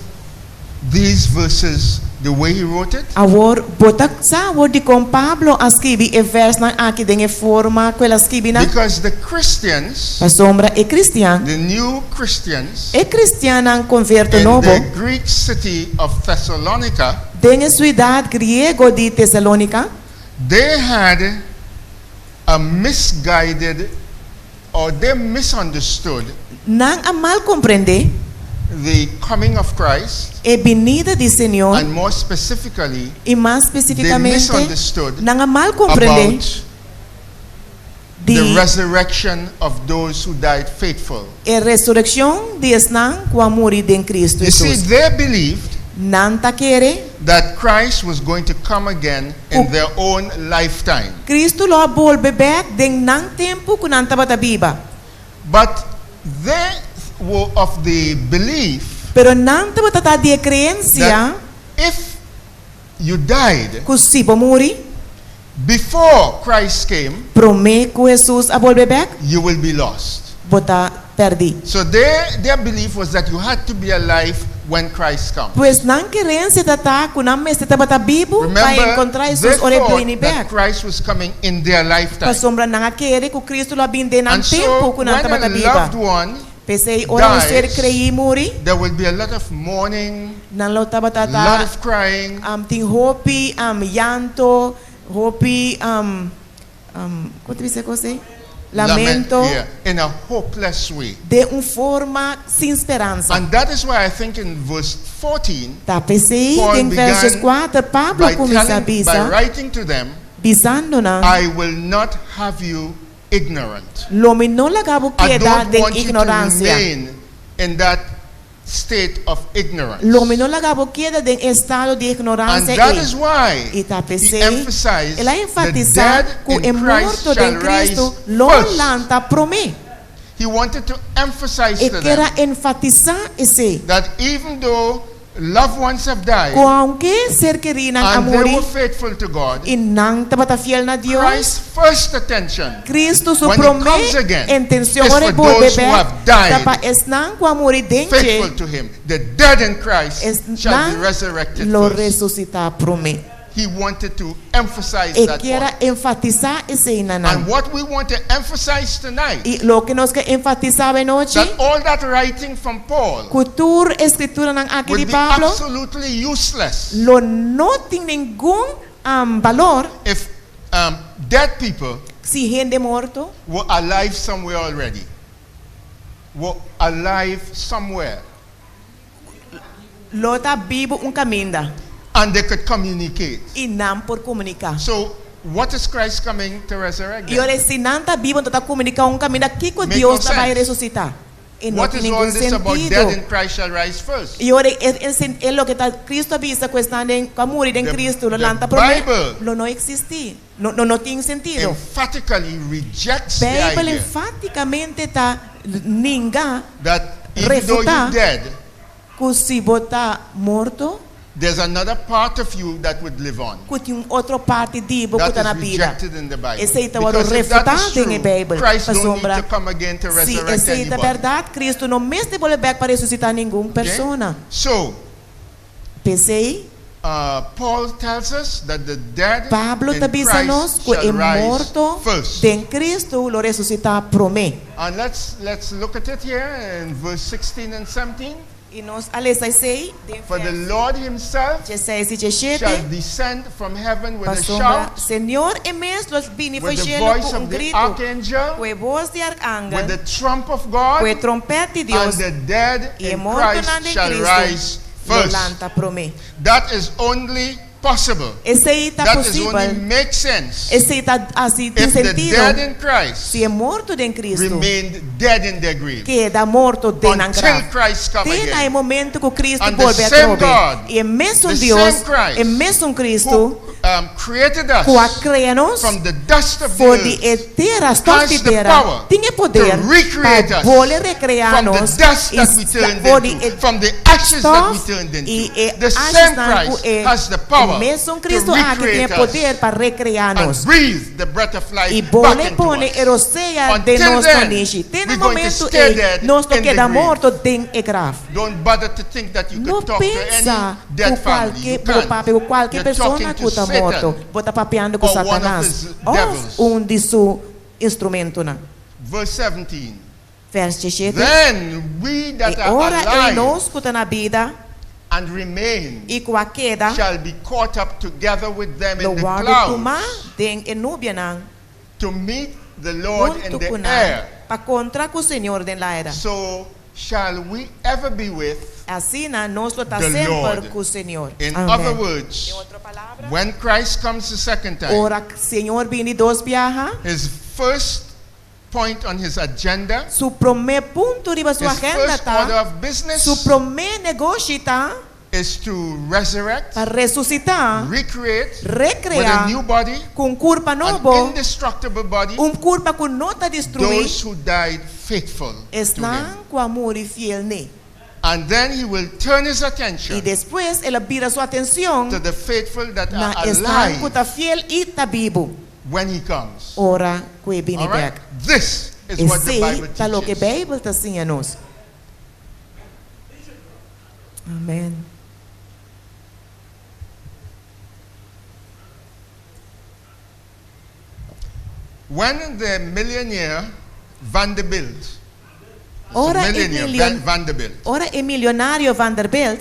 these verses the way he wrote it? Awor, bo ta sa awor dikon Pablo a skibi e vèrsnan aki den e forma ku el a skibi nan? Because the Christians, Pasobra e kristian, the new Christians, e kristiannan konverto in nobo, the Greek city of Thessalonica, den e siudat griego di Tesalónika, they had a misguided or they misunderstood nan a mal komprendé the coming of Christ, e binida di Señor, and more specifically, i mas they spesífikamente, misunderstood nan a mal komprendé about the di resurrection of those who died faithful. e resurekshon di esnan ku a muri den Kristu You see, Hesus. they believed Nan ta kere that Christ was going to come again in Ku- their own lifetime. Kristu lo a bolbe bèk den nan tempu ku nan tabata biba. But they were of the belief Pero nan tabata ta di e kreensia that if you died ku si bo muri before Christ came, promé ku Hesus a bolbe bèk, you will be lost. bo ta pèrdí. So their, their belief was that you had to be alive when Christ comes. Pues nan kreensia tabata ku nan mester tabata bibu pa Remember, enkontrá they Hesus ora e thought bini that bèk. Christ was coming in their lifetime. Pasobra nan a kere ku Kristu lo a bini den nan And so, tempu ku nan when a tabata biba. loved one P'esei ora un ser dies, kreí muri, there will be a lot of mourning, nan lo tabata a ta lot of crying, um, tin hopi um, llanto, hopi um, um, kon ta bisa kos ei? Lamento. Lament, yeah, in a hopeless way. Den un forma sin speransa. And that is why I think in verse 14, Ta p'esei Paul den began verso 4 Pablo by, kuminsá telling, by bisa, writing to them, bisando nan, I will not have you ignorant. Lo mi no laga bo I keda don't den want you to ignoransia. remain in that state of ignorance. Lo mi no laga bo keda den estado di And ignoransia that ei. is why I ta he p'esei, emphasized el a the enfatisá dead ku in e Christ morto shall den rise Cristo lo first. lanta promé. He wanted to emphasize E to ker them a enfatisá esei. that even though loved ones have died Ku aunke ser kerínan a and they muri were faithful to God, i nan tabata fiel na Dios, Christ's first attention Cristo su when he promé comes again intenshon is ora e for bolbe those who bèk have died ta pa esnan ku a muri den dje, faithful to him. The dead in Christ shall be esnan resurrected lo first. resusitá promé. He wanted to emphasize E that kier a point. enfatisá esei na nan. And what we want to emphasize tonight, I loke nos ke enfatisá anochi, that all that writing from Paul ku tur eskrituranan aki would di be Pablo absolutely useless lo no tin ningun um, balor if um, dead people si hende morto were alive somewhere already. Were alive somewhere. lo ta bibu un kaminda. And they could communicate. I nan por komuniká. So, what is Christ coming to resurrect? I Then? ora si nan ta bibu, ta komuniká un kaminda, kiko Make Dios no ta bai sense. resusitá? E no What tin is all ningun this about sentido. dead in Christ shall rise first? I ora e, e, e loke ta Cristo a bisa ku esnan den ku a muri den The, Cristo lo the lanta promé, Bible lo no eksistí. No, no, no tin sentido. emphatically rejects the Beibel idea enfátikamente ta ninga that even though refutá you're dead, ku si bo ta morto, there's another part of you that would live on. ku tin un otro parti di bo ku That ta is na bida. rejected in the Bible. Esei ta wòrdu Because if that refutá is den e true, Beibel. Christ don't need Pasobra to come again to si resurrect esei ta anybody. bèrdat, Cristo no mester bolbe bèk pa resusitá ningun Okay? persona. So, P'esei, uh, Paul tells us that the dead Pablo in ta bisa Christ nos ku shall e rise morto first. den Cristo lo resusitá promé. And let's let's look at it here in verse 16 and 17. I nos a lesa esei den For the verso Lord himself 16 i shall 17. descend from heaven with a Pasobra shout, Señor e mes lo bini with for the shelu voice ku un of the gritu, archangel, ku e bos di with arkangel, the trump of ku e God, trompèt di and Dios, the dead i e in mortonan Christ den shall Cristo rise lo first. lanta promé. That is only possible. Esei ta That is only posibel. makes sense Esei ta hasi tin if the sentido dead in Christ si e morto den Cristo remained dead in their grave keda morto den nan until graf. Christ come Te na e again. momento ku Cristo And the bolbe same atrobe. God, I e mesun the Dios, same Christ e mesun Cristo who um, created us ku a krea nos from the dust of the for di earth e tera, stof has di the tera, power tin e to poder recreate pa us bolbe rekreá from the nos dust i that we turned for di into, e from the ashes that we stof turned i into. e The same ashesnan ku Christ e has the power mesun to Cristo aki tin e recreate poder us pa rekreá and nos. breathe the breath of I life back bolbe into pone us. e rosea den Until nos then, nanishi. Te na we're going to momento stay ei, dead nos lo in the keda grave. morto den e graf. Don't bother to think that you No could talk to pensa any dead ku family. kualke You bo can't. papia ku kualke You're persona talking ku to ta morto. Satan Bo ta papiando ku or one of Satanas his òf devils. un di su instrumentonan. Verse 17. Vers 17. Then we that E are ora ei alive nos ku ta na bida and remain i ku a keda shall be caught up together with them lo in the wòrdu tumá clouds den e nubianan to meet the Lord in huntu the ku nan air. pa kontra ku Señor den laira. So shall we ever be with Asina nos lo ta the semper Lord. ku Señor. In other Amèn. words, Den otro palabra, when Christ comes the second time, ora Señor bini dos biaha, his first point on his agenda, su promé punto riba su his agenda first order ta, of business su promé negoshi ta is to resurrect, pa resusitá, recreate with a rekreá new body, ku un kurpa an nobo, indestructible body, un kurpa ku no ta destruí, those who died faithful to him. esnan ku a muri fiel n'e. And then he will turn his I attention despues el a bira su atenshon to the faithful that na are esnan ku alive ta fiel i ta bibu when he comes. ora ku e bini All right? bèk. This is what the Esei Bible ta loke teaches. Beibel ta siña nos. Amèn. When the millionaire Vanderbilt, it's a Ora e millionaire milion- Vanderbilt, Ora e milionario Vanderbilt,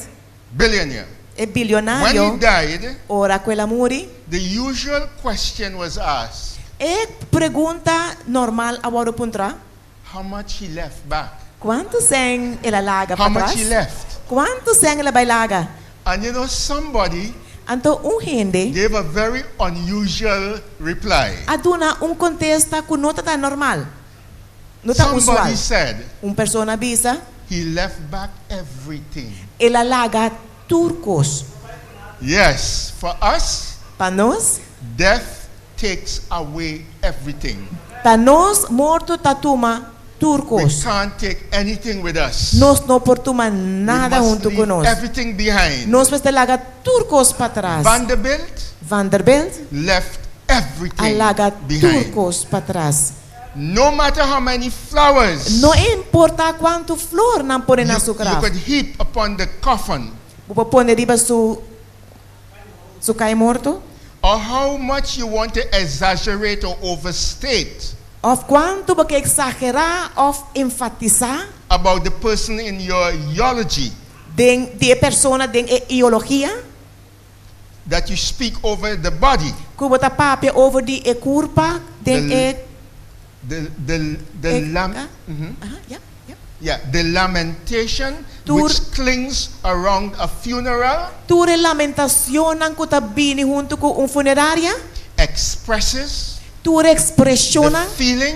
billionaire, e when he bilionario, died, ora ku el a muri, the usual question was asked, e pregunta normal a wòrdu puntrá? How much he left back? Kuantu sèn el a laga How much patras? he left? Kuantu sèn el a bai laga? And you know, somebody Anto un hende gave a very unusual reply. a duna un kontesta ku no ta tan normal, no ta usual. Somebody said Un persona a bisa, he left back everything. El a laga tur kos. Yes, for us, Pa nos, death takes away everything. Pa nos, morto ta tuma tur We kos. can't take anything with us. Nos no por tuma We nada must huntu ku leave nos. everything behind. Nos mester laga tur kos patras. Vanderbilt Vanderbilt left a everything laga tur behind. kos patras. No matter how many flowers No importa kuantu flor nan pone na you, su you graf. could heap upon the coffin Bo por pone riba su su kai morto. or how much you want to exaggerate or overstate Òf kuantu bo ke eksagerá òf enfatisá about the person in your eulogy den di e persona den e iologia that you speak over the body, ku bo ta papia over di e kurpa den The e the the the e lam- ah, Mhm. aha, ya, ya. yeah, the lamentation Tur which clings around a funeral tur e lamentacionnan ku ta bini huntu ku un funeraria, expresses tur the ekspreshonnan, feeling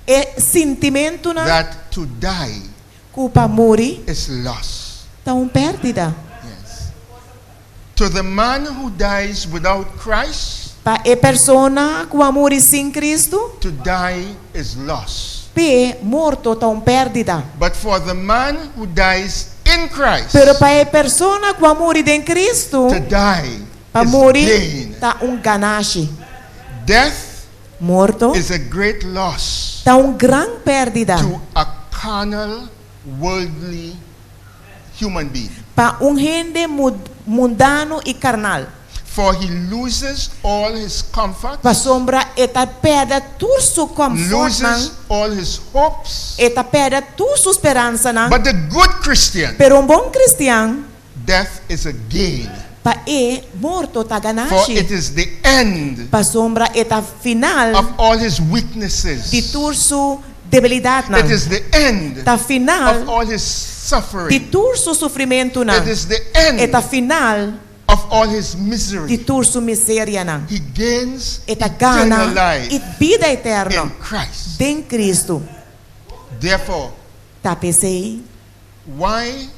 e sintimentunan that to die ku pa muri is loss. ta un pèrdida. Yes. To the man who dies without Christ, Pa e persona ku a muri sin Kristu, to die is loss. p'e morto ta un pèrdida. But for the man who dies in Christ, Pero pa e persona ku a muri den Kristu, to die pa is muri gain. ta un ganashi. Death Morto is a great loss ta un gran pèrdida to a carnal, worldly human being. pa un hende mundano i karnal. For he loses all his comfort, Pasobra e ta pèrdè tur su kòmfòrtnan, loses all his hopes. e ta pèrdè tur su speransanan. But the good Christian, Pero un bon kristian, death is a gain. pa e, morto ta For ganashi. it is the end Pasobra e ta final of all his weaknesses. di tur su debilidatnan. It is the end Ta of final all his di suffering. tur su sufrimentunan. It is the E end ta final of all his di misery. tur su miserianan. He gains E ta eternal gana life e bida eterno in Christ. den Cristo. Therefore, Ta p'esei, why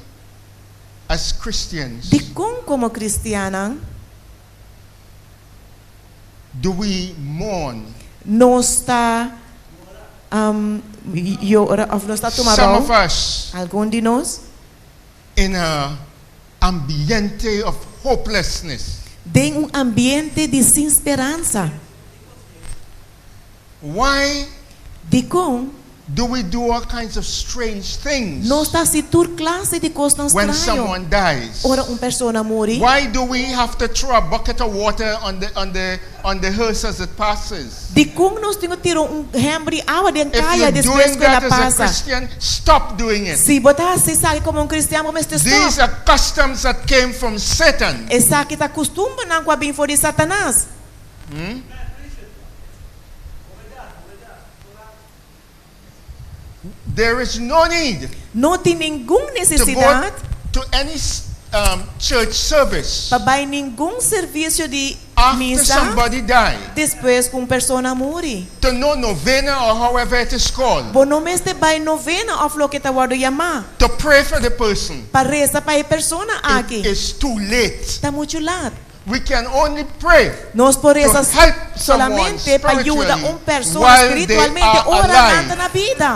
as Christians dikon komo kristiannan do we mourn? nos ta yora òf nos ta tuma Some rou? of us Algun di nos in a ambiente of hopelessness. Den un ambiente di sin speransa. Why Dikon do we do all kinds of strange things nos ta hasi tur klase di kosnan when straño someone dies? ora un persona muri? Why do we have to throw a bucket of water on the on the on the hearse as it passes? Dikon nos tin ku tira un hèmber di awa den If kaya you're despues doing ku el a that as a pasa? Christian, stop doing it. Si bo ta hasi esaki komo un kristian, bo mester These stòp. are customs that came from Satan. Esaki ta kustumbernan ku a bin for di Satanas. There is no need No tin ningun to go nesesidat to any um, church service pa bai ningun servisio di after misa somebody died, despues ku un persona muri. to no novena or however it is called, Bo no mester bai novena òf loke ta wòrdu yamá to pray for the person. pa resa pa e persona It aki. is too late. Ta muchu lat. We can only pray Nos por to resa help someone solamente pa yuda spiritually un persona while they spiritualmente are ora nan ta alive. na bida.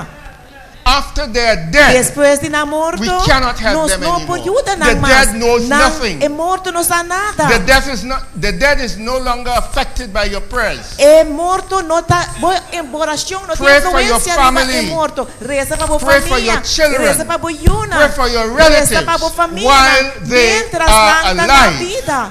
After they are dead, Despues di nan morto, we cannot help nos them no por anymore. yuda The nan mas. dead knows Nan nothing. e morto no sa nada. The death is not the dead is no longer affected by your prayers. E morto no ta, bo orashon no tin Pray for your influensia riba e family. morto. Resa pa bo Pray for famia, your children. resa pa bo yunan, Pray for your resa pa bo relatives famianan while they miéntras are nan ta na alive. bida.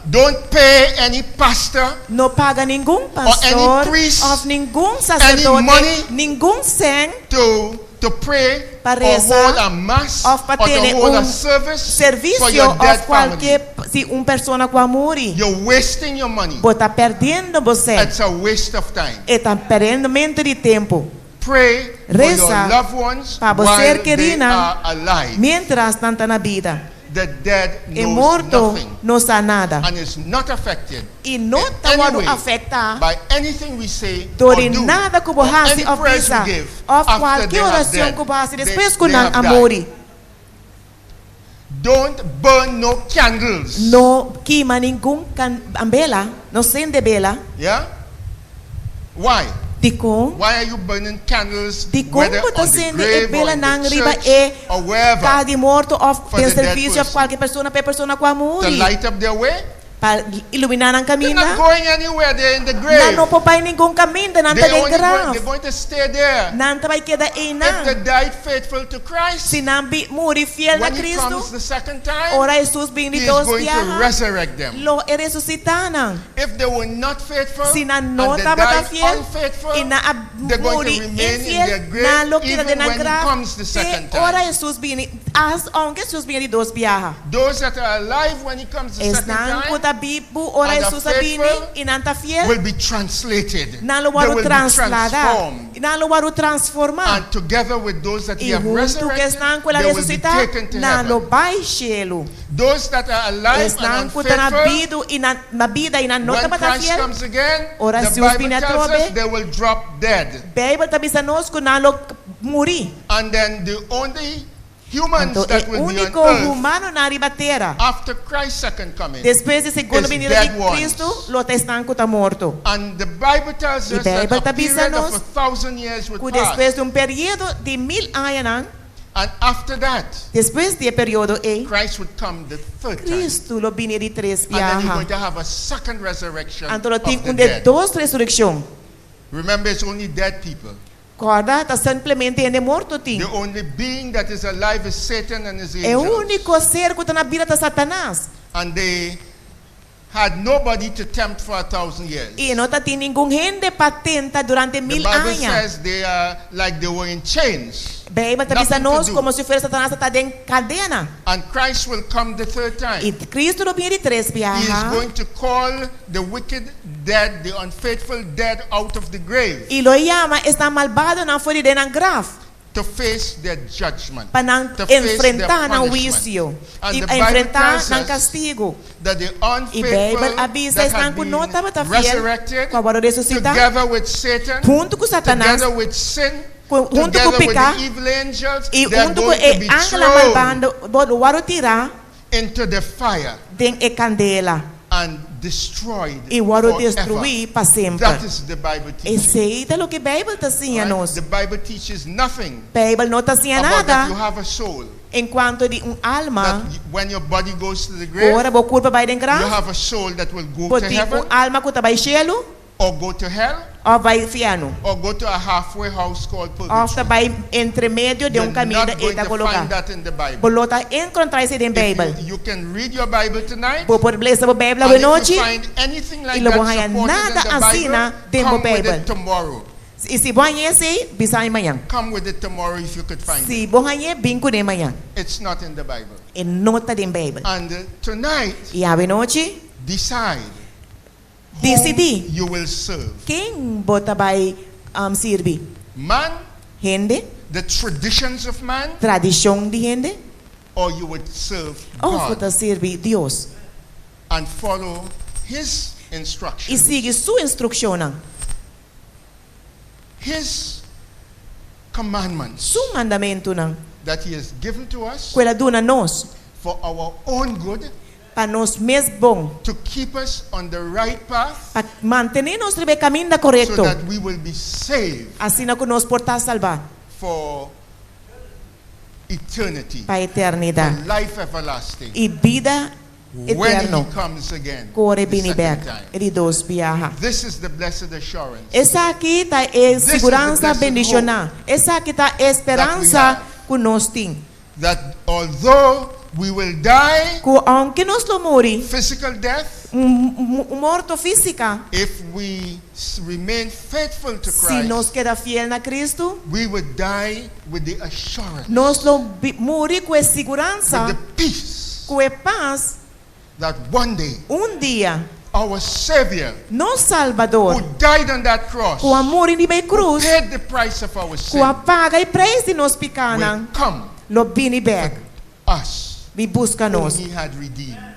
Don't pay any pastor No paga ningun or any pastor priest òf ningun any saserdote, money ningun sèn to To pray Pa or resa hold a mass òf pa or to tene hold a un service for servisio your dead òf kualke family. si un persona ku a muri. You're wasting your money. Bo ta pèrdiendo bo sèn. It's a waste of time. E ta pèrdimentu di tempu. Pray for your Resa loved ones pa bo while ser they kerinan are alive. miéntras nan ta na bida. The dead E knows morto nothing no sa nada and is not affected i no in ta any wòrdu way afektá by anything we say dor or di do nada ku bo or hasi any òf prayers bisa we give òf after kualke they have orashon dead. ku bo hasi They, despues ku they nan have a died. muri. Don't burn no candles. No kima ningun kan bela, no sende bela. Yeah? Why? Dikon? Why are you burning candles Dikon whether bo ta on the sende e grave or in belanan the riba church e or wherever kas di morto òf for den the dead servisio òf person? kualke persona pa e persona ku a To muri? light up their way? Pa iluminá nan They're kaminda? not going anywhere. They're in the Nan grave. no por bai ningun kaminda, nan ta They're den only going, graf. they're going to stay there. Nan ta bai keda If they einan. died faithful to Christ, Si nan bi muri fiel na when he Cristo, comes the second time, ora Hesus bin he di is dos going to biaha, resurrect them. lo e resusitá nan. If they were not faithful Si nan and no they tabata died fiel unfaithful, i nan a they're going to muri remain in infiel, their grave nan lo keda even den nan when he graf comes the te second ora time. Hesus bini, as aunke Hesus bini di dos biaha. Those that are alive when he comes the second Esnan ku time ta bibu ora and are Hesus a bini faithful i nan ta fiel, will be translated. nan lo They wòrdu will be trasladá, transformed. nan lo wòrdu transformá. And together with those that he I have huntu ku resurrected, esnan ku el a they will be resusitá, taken to nan lo heaven. bai shelu. Those that are alive and Esnan ku ta na unfaithful, bidu i nan na bida i nan no when tabata Christ fiel, comes again, ora the Hesus Bible bini tells us atrobe, they will drop dead. Beibel ta bisa nos ku nan lo muri. And then the only humans Anto that e will be on úniko earth humanonan riba tera after Christ's second coming despues di segundo is binida dead di ones. Kristu lo ta esnan ku ta morto. And the Bible tells I us that Beibel a ta bisa period of nos 1,000 years would ku pass. despues di un periodo di mil añanan, And after that, despues di e periodo ei, Christ would come the third time. Kristu lo bini di tres And then you're biaha. going to have a second resurrection Anto lo tin of the un de dead. dos resurekshon. Remember, it's only dead people. Kòrda, ta simplemente hende morto tin. The only being that is alive is Satan and his E angels. úniko ser ku ta na bida ta Satanas. And they had nobody to tempt for 1,000 years. I no tatin ningun hende pa tenta durante The mil Bible aña. says they are like they were in chains. Beibel ta bisa Nothing to nos do. komo si fuera Satanas ta den kadena. And Christ will come the third time. I Kristu lo bini di tres He is biaha. going to call the wicked dead, the unfaithful dead out of the grave I lo yama esnan malbadonan for di den nan graf to face their judgment, pa nan to face their enfrentá nan punishment. huisio And i the Bible enfrentá tells nan us kastigu. that the I unfaithful Beibel a bisa that esnan had ku no been tabata fiel, resurrected ku a wòrdu resusitá, together with Satan, huntu ku Satanas, together with sin, ku, huntu ku together with piká, the evil angels, i they are huntu ku going e to be angelnan thrown malbado, lo wòrdu tirá into the fire den e kandela and destroyed i wòrdu forever. destruí pa semper. That is the Bible teaching. Esei ta loke Beibel ta siña Right? nos. The Bible teaches nothing Beibel no ta siña about that you nada have a soul. en kuanto di un alma. That when your body goes to the grave, Ora bo kurpa bai den you graf, have a soul that will go bo to tin heaven un alma ku ta bai shelu or go to hell òf bai fièrnu. or go to a halfway house called Òf ta purgatory. bai entre medio di You're un kaminda not going e ta to koloká. find that in the Bible. Bo lo ta enkontrá esei den If Beibel. you can read your Bible tonight, Bo por lesa bo Beibel and if you awenochi find anything i like lo bo that haña supported in nada the asina Bible, den bo come with Beibel. it tomorrow. I si bo haña esei, bisa mi mañan. Come with it tomorrow if you could find it. Si bo hañ'é, bin kuné mañan. It's not in the Bible. E no ta den Beibel. And tonight, I awenochi, decide whom disidí you will serve. ken bo ta bai um, sirbi. Man, Hende, the traditions of man, tradishon di hende, or you would serve òf bo God ta sirbi Dios. and follow His I instructions, sigui su instrukshonnan, His commandments su mandamentunan, that He has given to us ku el a duna nos for our own good, pa nos mes bon, to keep us on the right path pa mantené nos riba e kaminda so korekto, that we will be saved asina ku nos por ta salbá for eternity, pa eternidat for life everlasting, i bida when eterno He comes again ku ora e the bini second bèk time. e di dos biaha. This is the blessed assurance Esaki ta e This is the siguransa blessed bendishoná. Esaki ta e speransa ku nos tin. that although we will die Ku ounke nos lo muri, physical death, Un morto físiko. If we remain faithful to Si nos Christ, keda fiel na Kristu, we would die with the assurance, nos lo muri ku e siguransa, with the peace ku e pas, that one day un dia our Savior, nos Salbador, who died on that cross, ku a muri riba e krus, paid the price of our ku sin, a paga e preis di nos will pikánan, come lo bini bèk for us, bin buska whom nos. he had redeemed.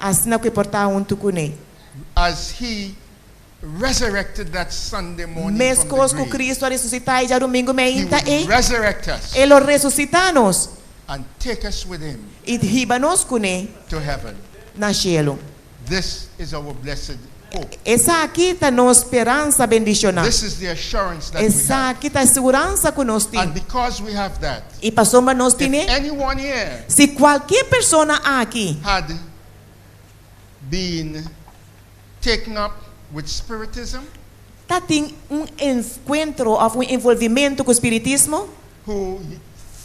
Asina ku e por ta huntu kuné. As he resurrected that Sunday morning from the Meskos ku grave, Kristu a resusitá e djadumingu he meinta would ei, resurrect us E lo resusitá nos and take us with him i hiba nos kuné to heaven. na shelu. This is our blessed hope. Esaki ta nos speransa bendishoná. This is the assurance that we have. Esaki ta e siguransa ku nos And tin. because we have that, I pasobra nos if tin e, anyone here si kualke persona aki had been taken up with spiritism, ta tin un enkuentro òf un envolvimentu ku spiritismo, who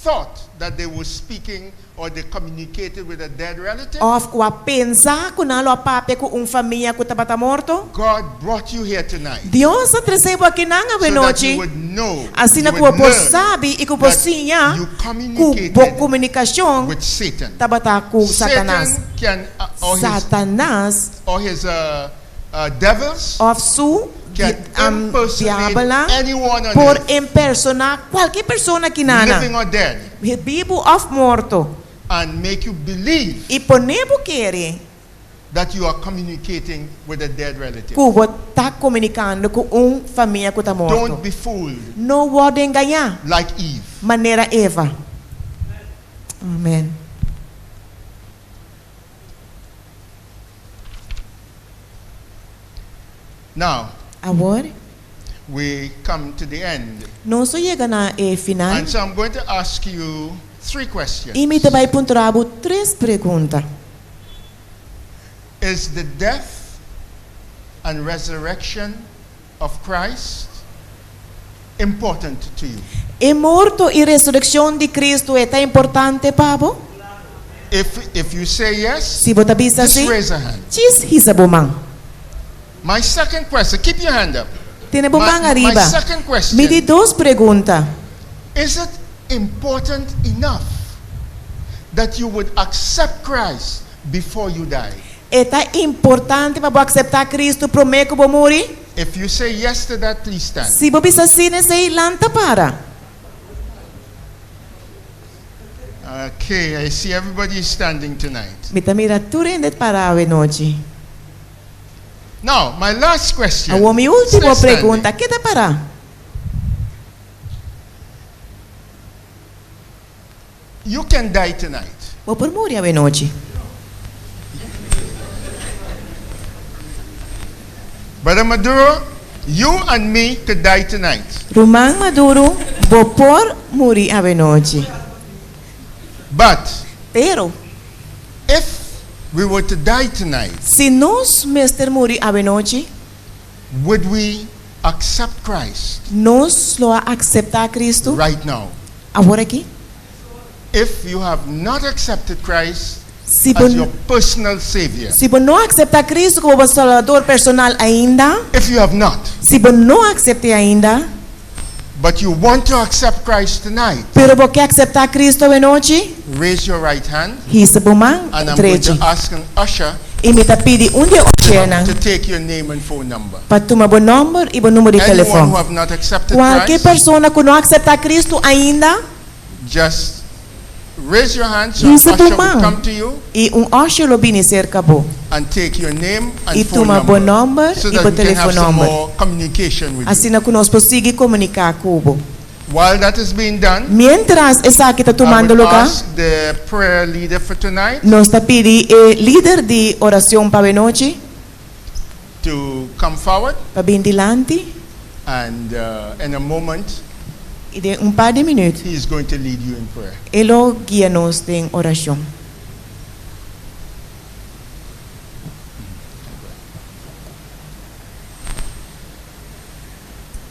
thought that they were speaking or they communicated with a dead relative, òf ku a pensa ku nan lo a papia ku un famia ku tabata morto, God brought you here tonight Dios a trese bo akinan so that you awenochi, would know, asina you ku bo would por learn sabi i ku bo that siña you ku bo communicated komunikashon with Satan. tabata ku Satanas. Satan can, or his, Satanas or his devils òf su can impersonate diabelnan anyone on por earth, impersoná kualke persona living akinan, or dead, bibu òf morto, and make you believe i pone bo kere that you are communicating with a dead relative. ku bo ta komunikando ku un famia ku ta morto. Don't be fooled No wòrdu engañá, like Eve. manera Eva. Amèn. Now, Awor, we come to the end. nos a yega na e final. And so I'm going to ask you three questions. I mi ta bai puntra bo tres pregunta. Is the death and resurrection of Christ important to you? E morto i resurekshon di Kristu e ta importante pa bo? If, if you say yes, Si bo ta bisa just si, raise a hand. djis hisa bo man. My second question, keep your hand up. Tene bo My, man my ariba. second question, Mi di dos pregunta. is it important enough that you would accept Christ before you die? E ta importante pa bo akseptá Kristu promé ku bo muri? If you say yes to that, please stand. Si bo bisa sí na esei, lanta para. Okay, I see everybody is standing tonight. Mi ta mira tur hende pará awe nochi. Now, my last question. Awor mi último Stay standing. pregunta, keda pará. You can die tonight. Bo por muri awe nochi. Brother Maduro, you and me could die tonight. Ruman Maduro, bo por muri awe nochi. But Pero, if we were to die tonight, si nos mester muri awe nochi, would we accept Christ nos lo a akseptá Kristu right now? awor aki? If you have not accepted Christ Si bo, as your personal Savior, si bo no akseptá Kristu komo bo Salbador personal ainda, if you have not, si bo no aksept'é ainda, but you want to accept Christ tonight, pero bo ke akseptá Kristu awe nochi, raise your right hand hisa bo man and I'm going drechi. to ask an usher I mi ta pidi un di e ushernan to take your name and phone number. pa tuma bo nòmber i bo number di Anyone telefòn. who have not accepted Kualke Christ, persona ku no a akseptá Kristu ainda, just raise your hand so an hisa bo usher will man come to you i un usher lo bini serka bo and take your name i and phone tuma bo number nòmber so i that bo we can have telefòn some nòmber. more communication with you. Asina ku nos por sigui komuniká ku bo. While that is being done, Miéntras esaki ta I tumando would lugá, ask the prayer leader for tonight nos ta pidi e lider di orashon pa awenochi to come forward pa bin dilanti and in a moment i den un par di minüt he is going to lead you in prayer. e lo guia nos den orashon.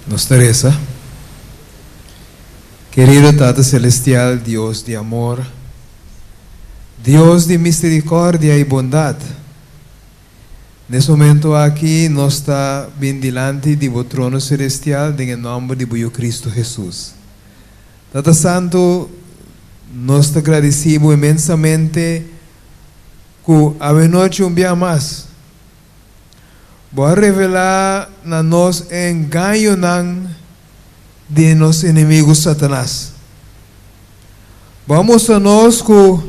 Nos ta resa. Kerido Tata Celestial, Dios di amor, Dios di misericordia y bondad. Na e momento aki nos ta bin dilanti di bo trono selestial den nòmber di bo Kristu Hesus. Tata Santu, nos ta gradisí inmensamente ku anochi un dia mas Bo a revelá na nos engañonan di nos enemigu Satanas. Bo a mustra nos ku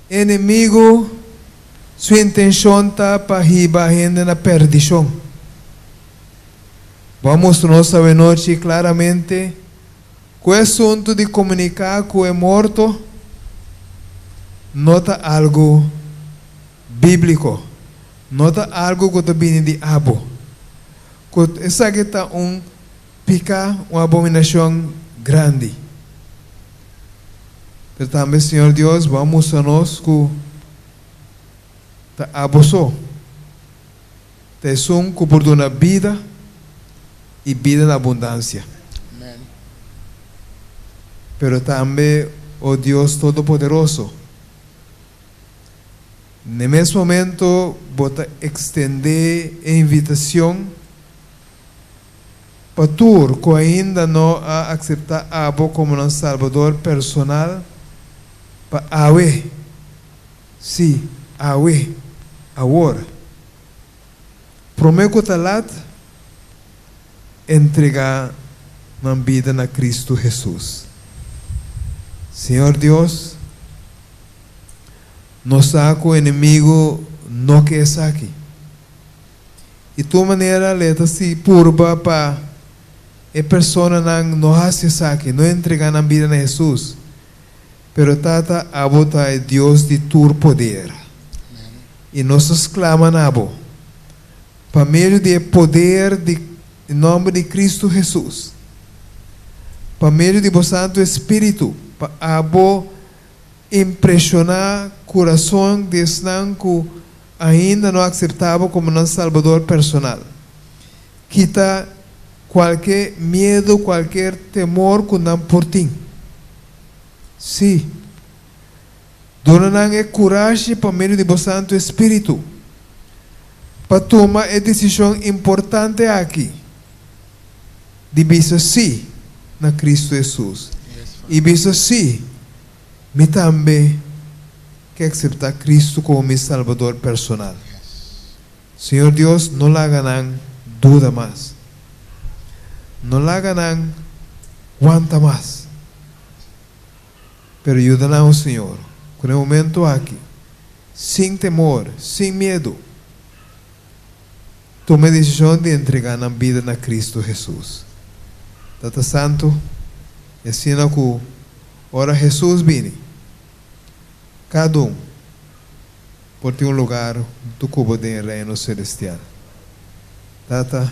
enemigu su intenshon ta pa hiba hende na perdishon. Bo a mustra nos anochi klaramente ku e asuntu di komuniká ku e morto no ta algu bíbliko, no ta algu ku ta bini di abo. Esaki ta un piká, un abominashon grandi. Pero tambe, Señor Dios, bo a mustra nos ku ta abo so. Ta esun ku por duna bida i bida na abundansia. Amen. Pero tambe, o Dios Todopoderoso, na mes momento, bo ta ekstendé e invitashon pa tur ku ainda no a aseptá abo komo un Salbador personal, pa awe, sí, awe, awor. Promé ku ta lat, entregá nan bida na Kristu Hesus. Señor Dios, nos sa ku enemigu no ke esaki. I tur manera e ta si purba pa e personanan no hasi esaki, no entregá nan bida na Hesus. Pero Tata, abo ta Dios di tur poder. I nos ta sklama na bo. Pa medio di poder di nòmber di Kristu Hesus. Pa medio di Santu Spiritu, pa abo impreshoná kurason di esnan ku ainda no a aseptá bo komo un Salbador personal. Kita kualke miedu, kualke temor ku nan por tin. Sí. Duna nan e kurashi pa medio di Santu Spiritu pa tuma e desishon importante aki di bisa sí na Kristu Hesus. Yes, I bisa sí, mi tambe ke aseptá Kristu komo mi Salbador personal. Yes. Señor Dios, no laga nan duda mas. No laga nan wanta mas. Pero yuda nan, Señor, ku e momento aki, sin temor, sin miedu, tuma e desishon di entregá nan bida na Kristu Hesus. Tata Santu, asina ku ora Hesus bini, kada un por tin un lugá ku bo den reino selestial. Tata,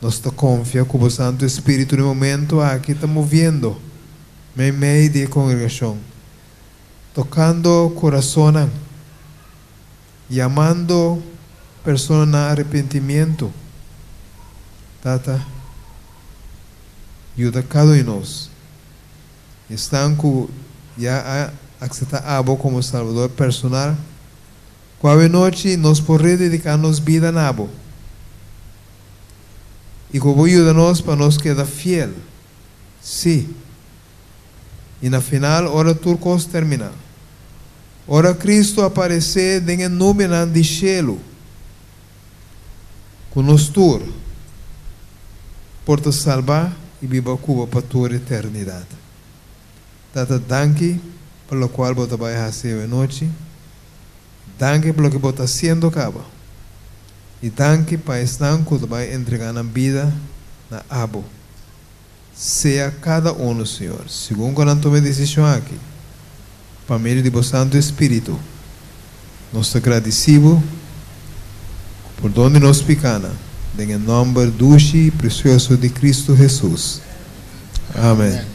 nos ta konfia ku e Santu Spiritu na e momento aki ta moviendo meimei di kongregashon, tokando kurason, yamando persona na arepentimentu. Tata, yuda kada un di nos. Esnan ku ya a aseptá abo komo Salbador personal, ku anochi nos por dediká nos bida na abo. I ku bo yuda nos pa nos keda fiel. Sí. I na final, ora tur kos terminá. Ora Kristu aparesé den nubia di shelu. Ku nos tur por ta salbá i biba ku bo pa tur eternidat. Tata, danki pa loke bo ta bai hasi anochi. Danki pa loke bo ta hasiendo kaba. I danki pa esnan ku bai entregá nan bida na abo. Sea kada un, Señor, segun ku nan tuma e desishon aki, pa medio di Santu Spiritu, nos ta gradisí pordon di nos pikánan, den nòmber dushi i presioso di Kristu Hesus. Amèn.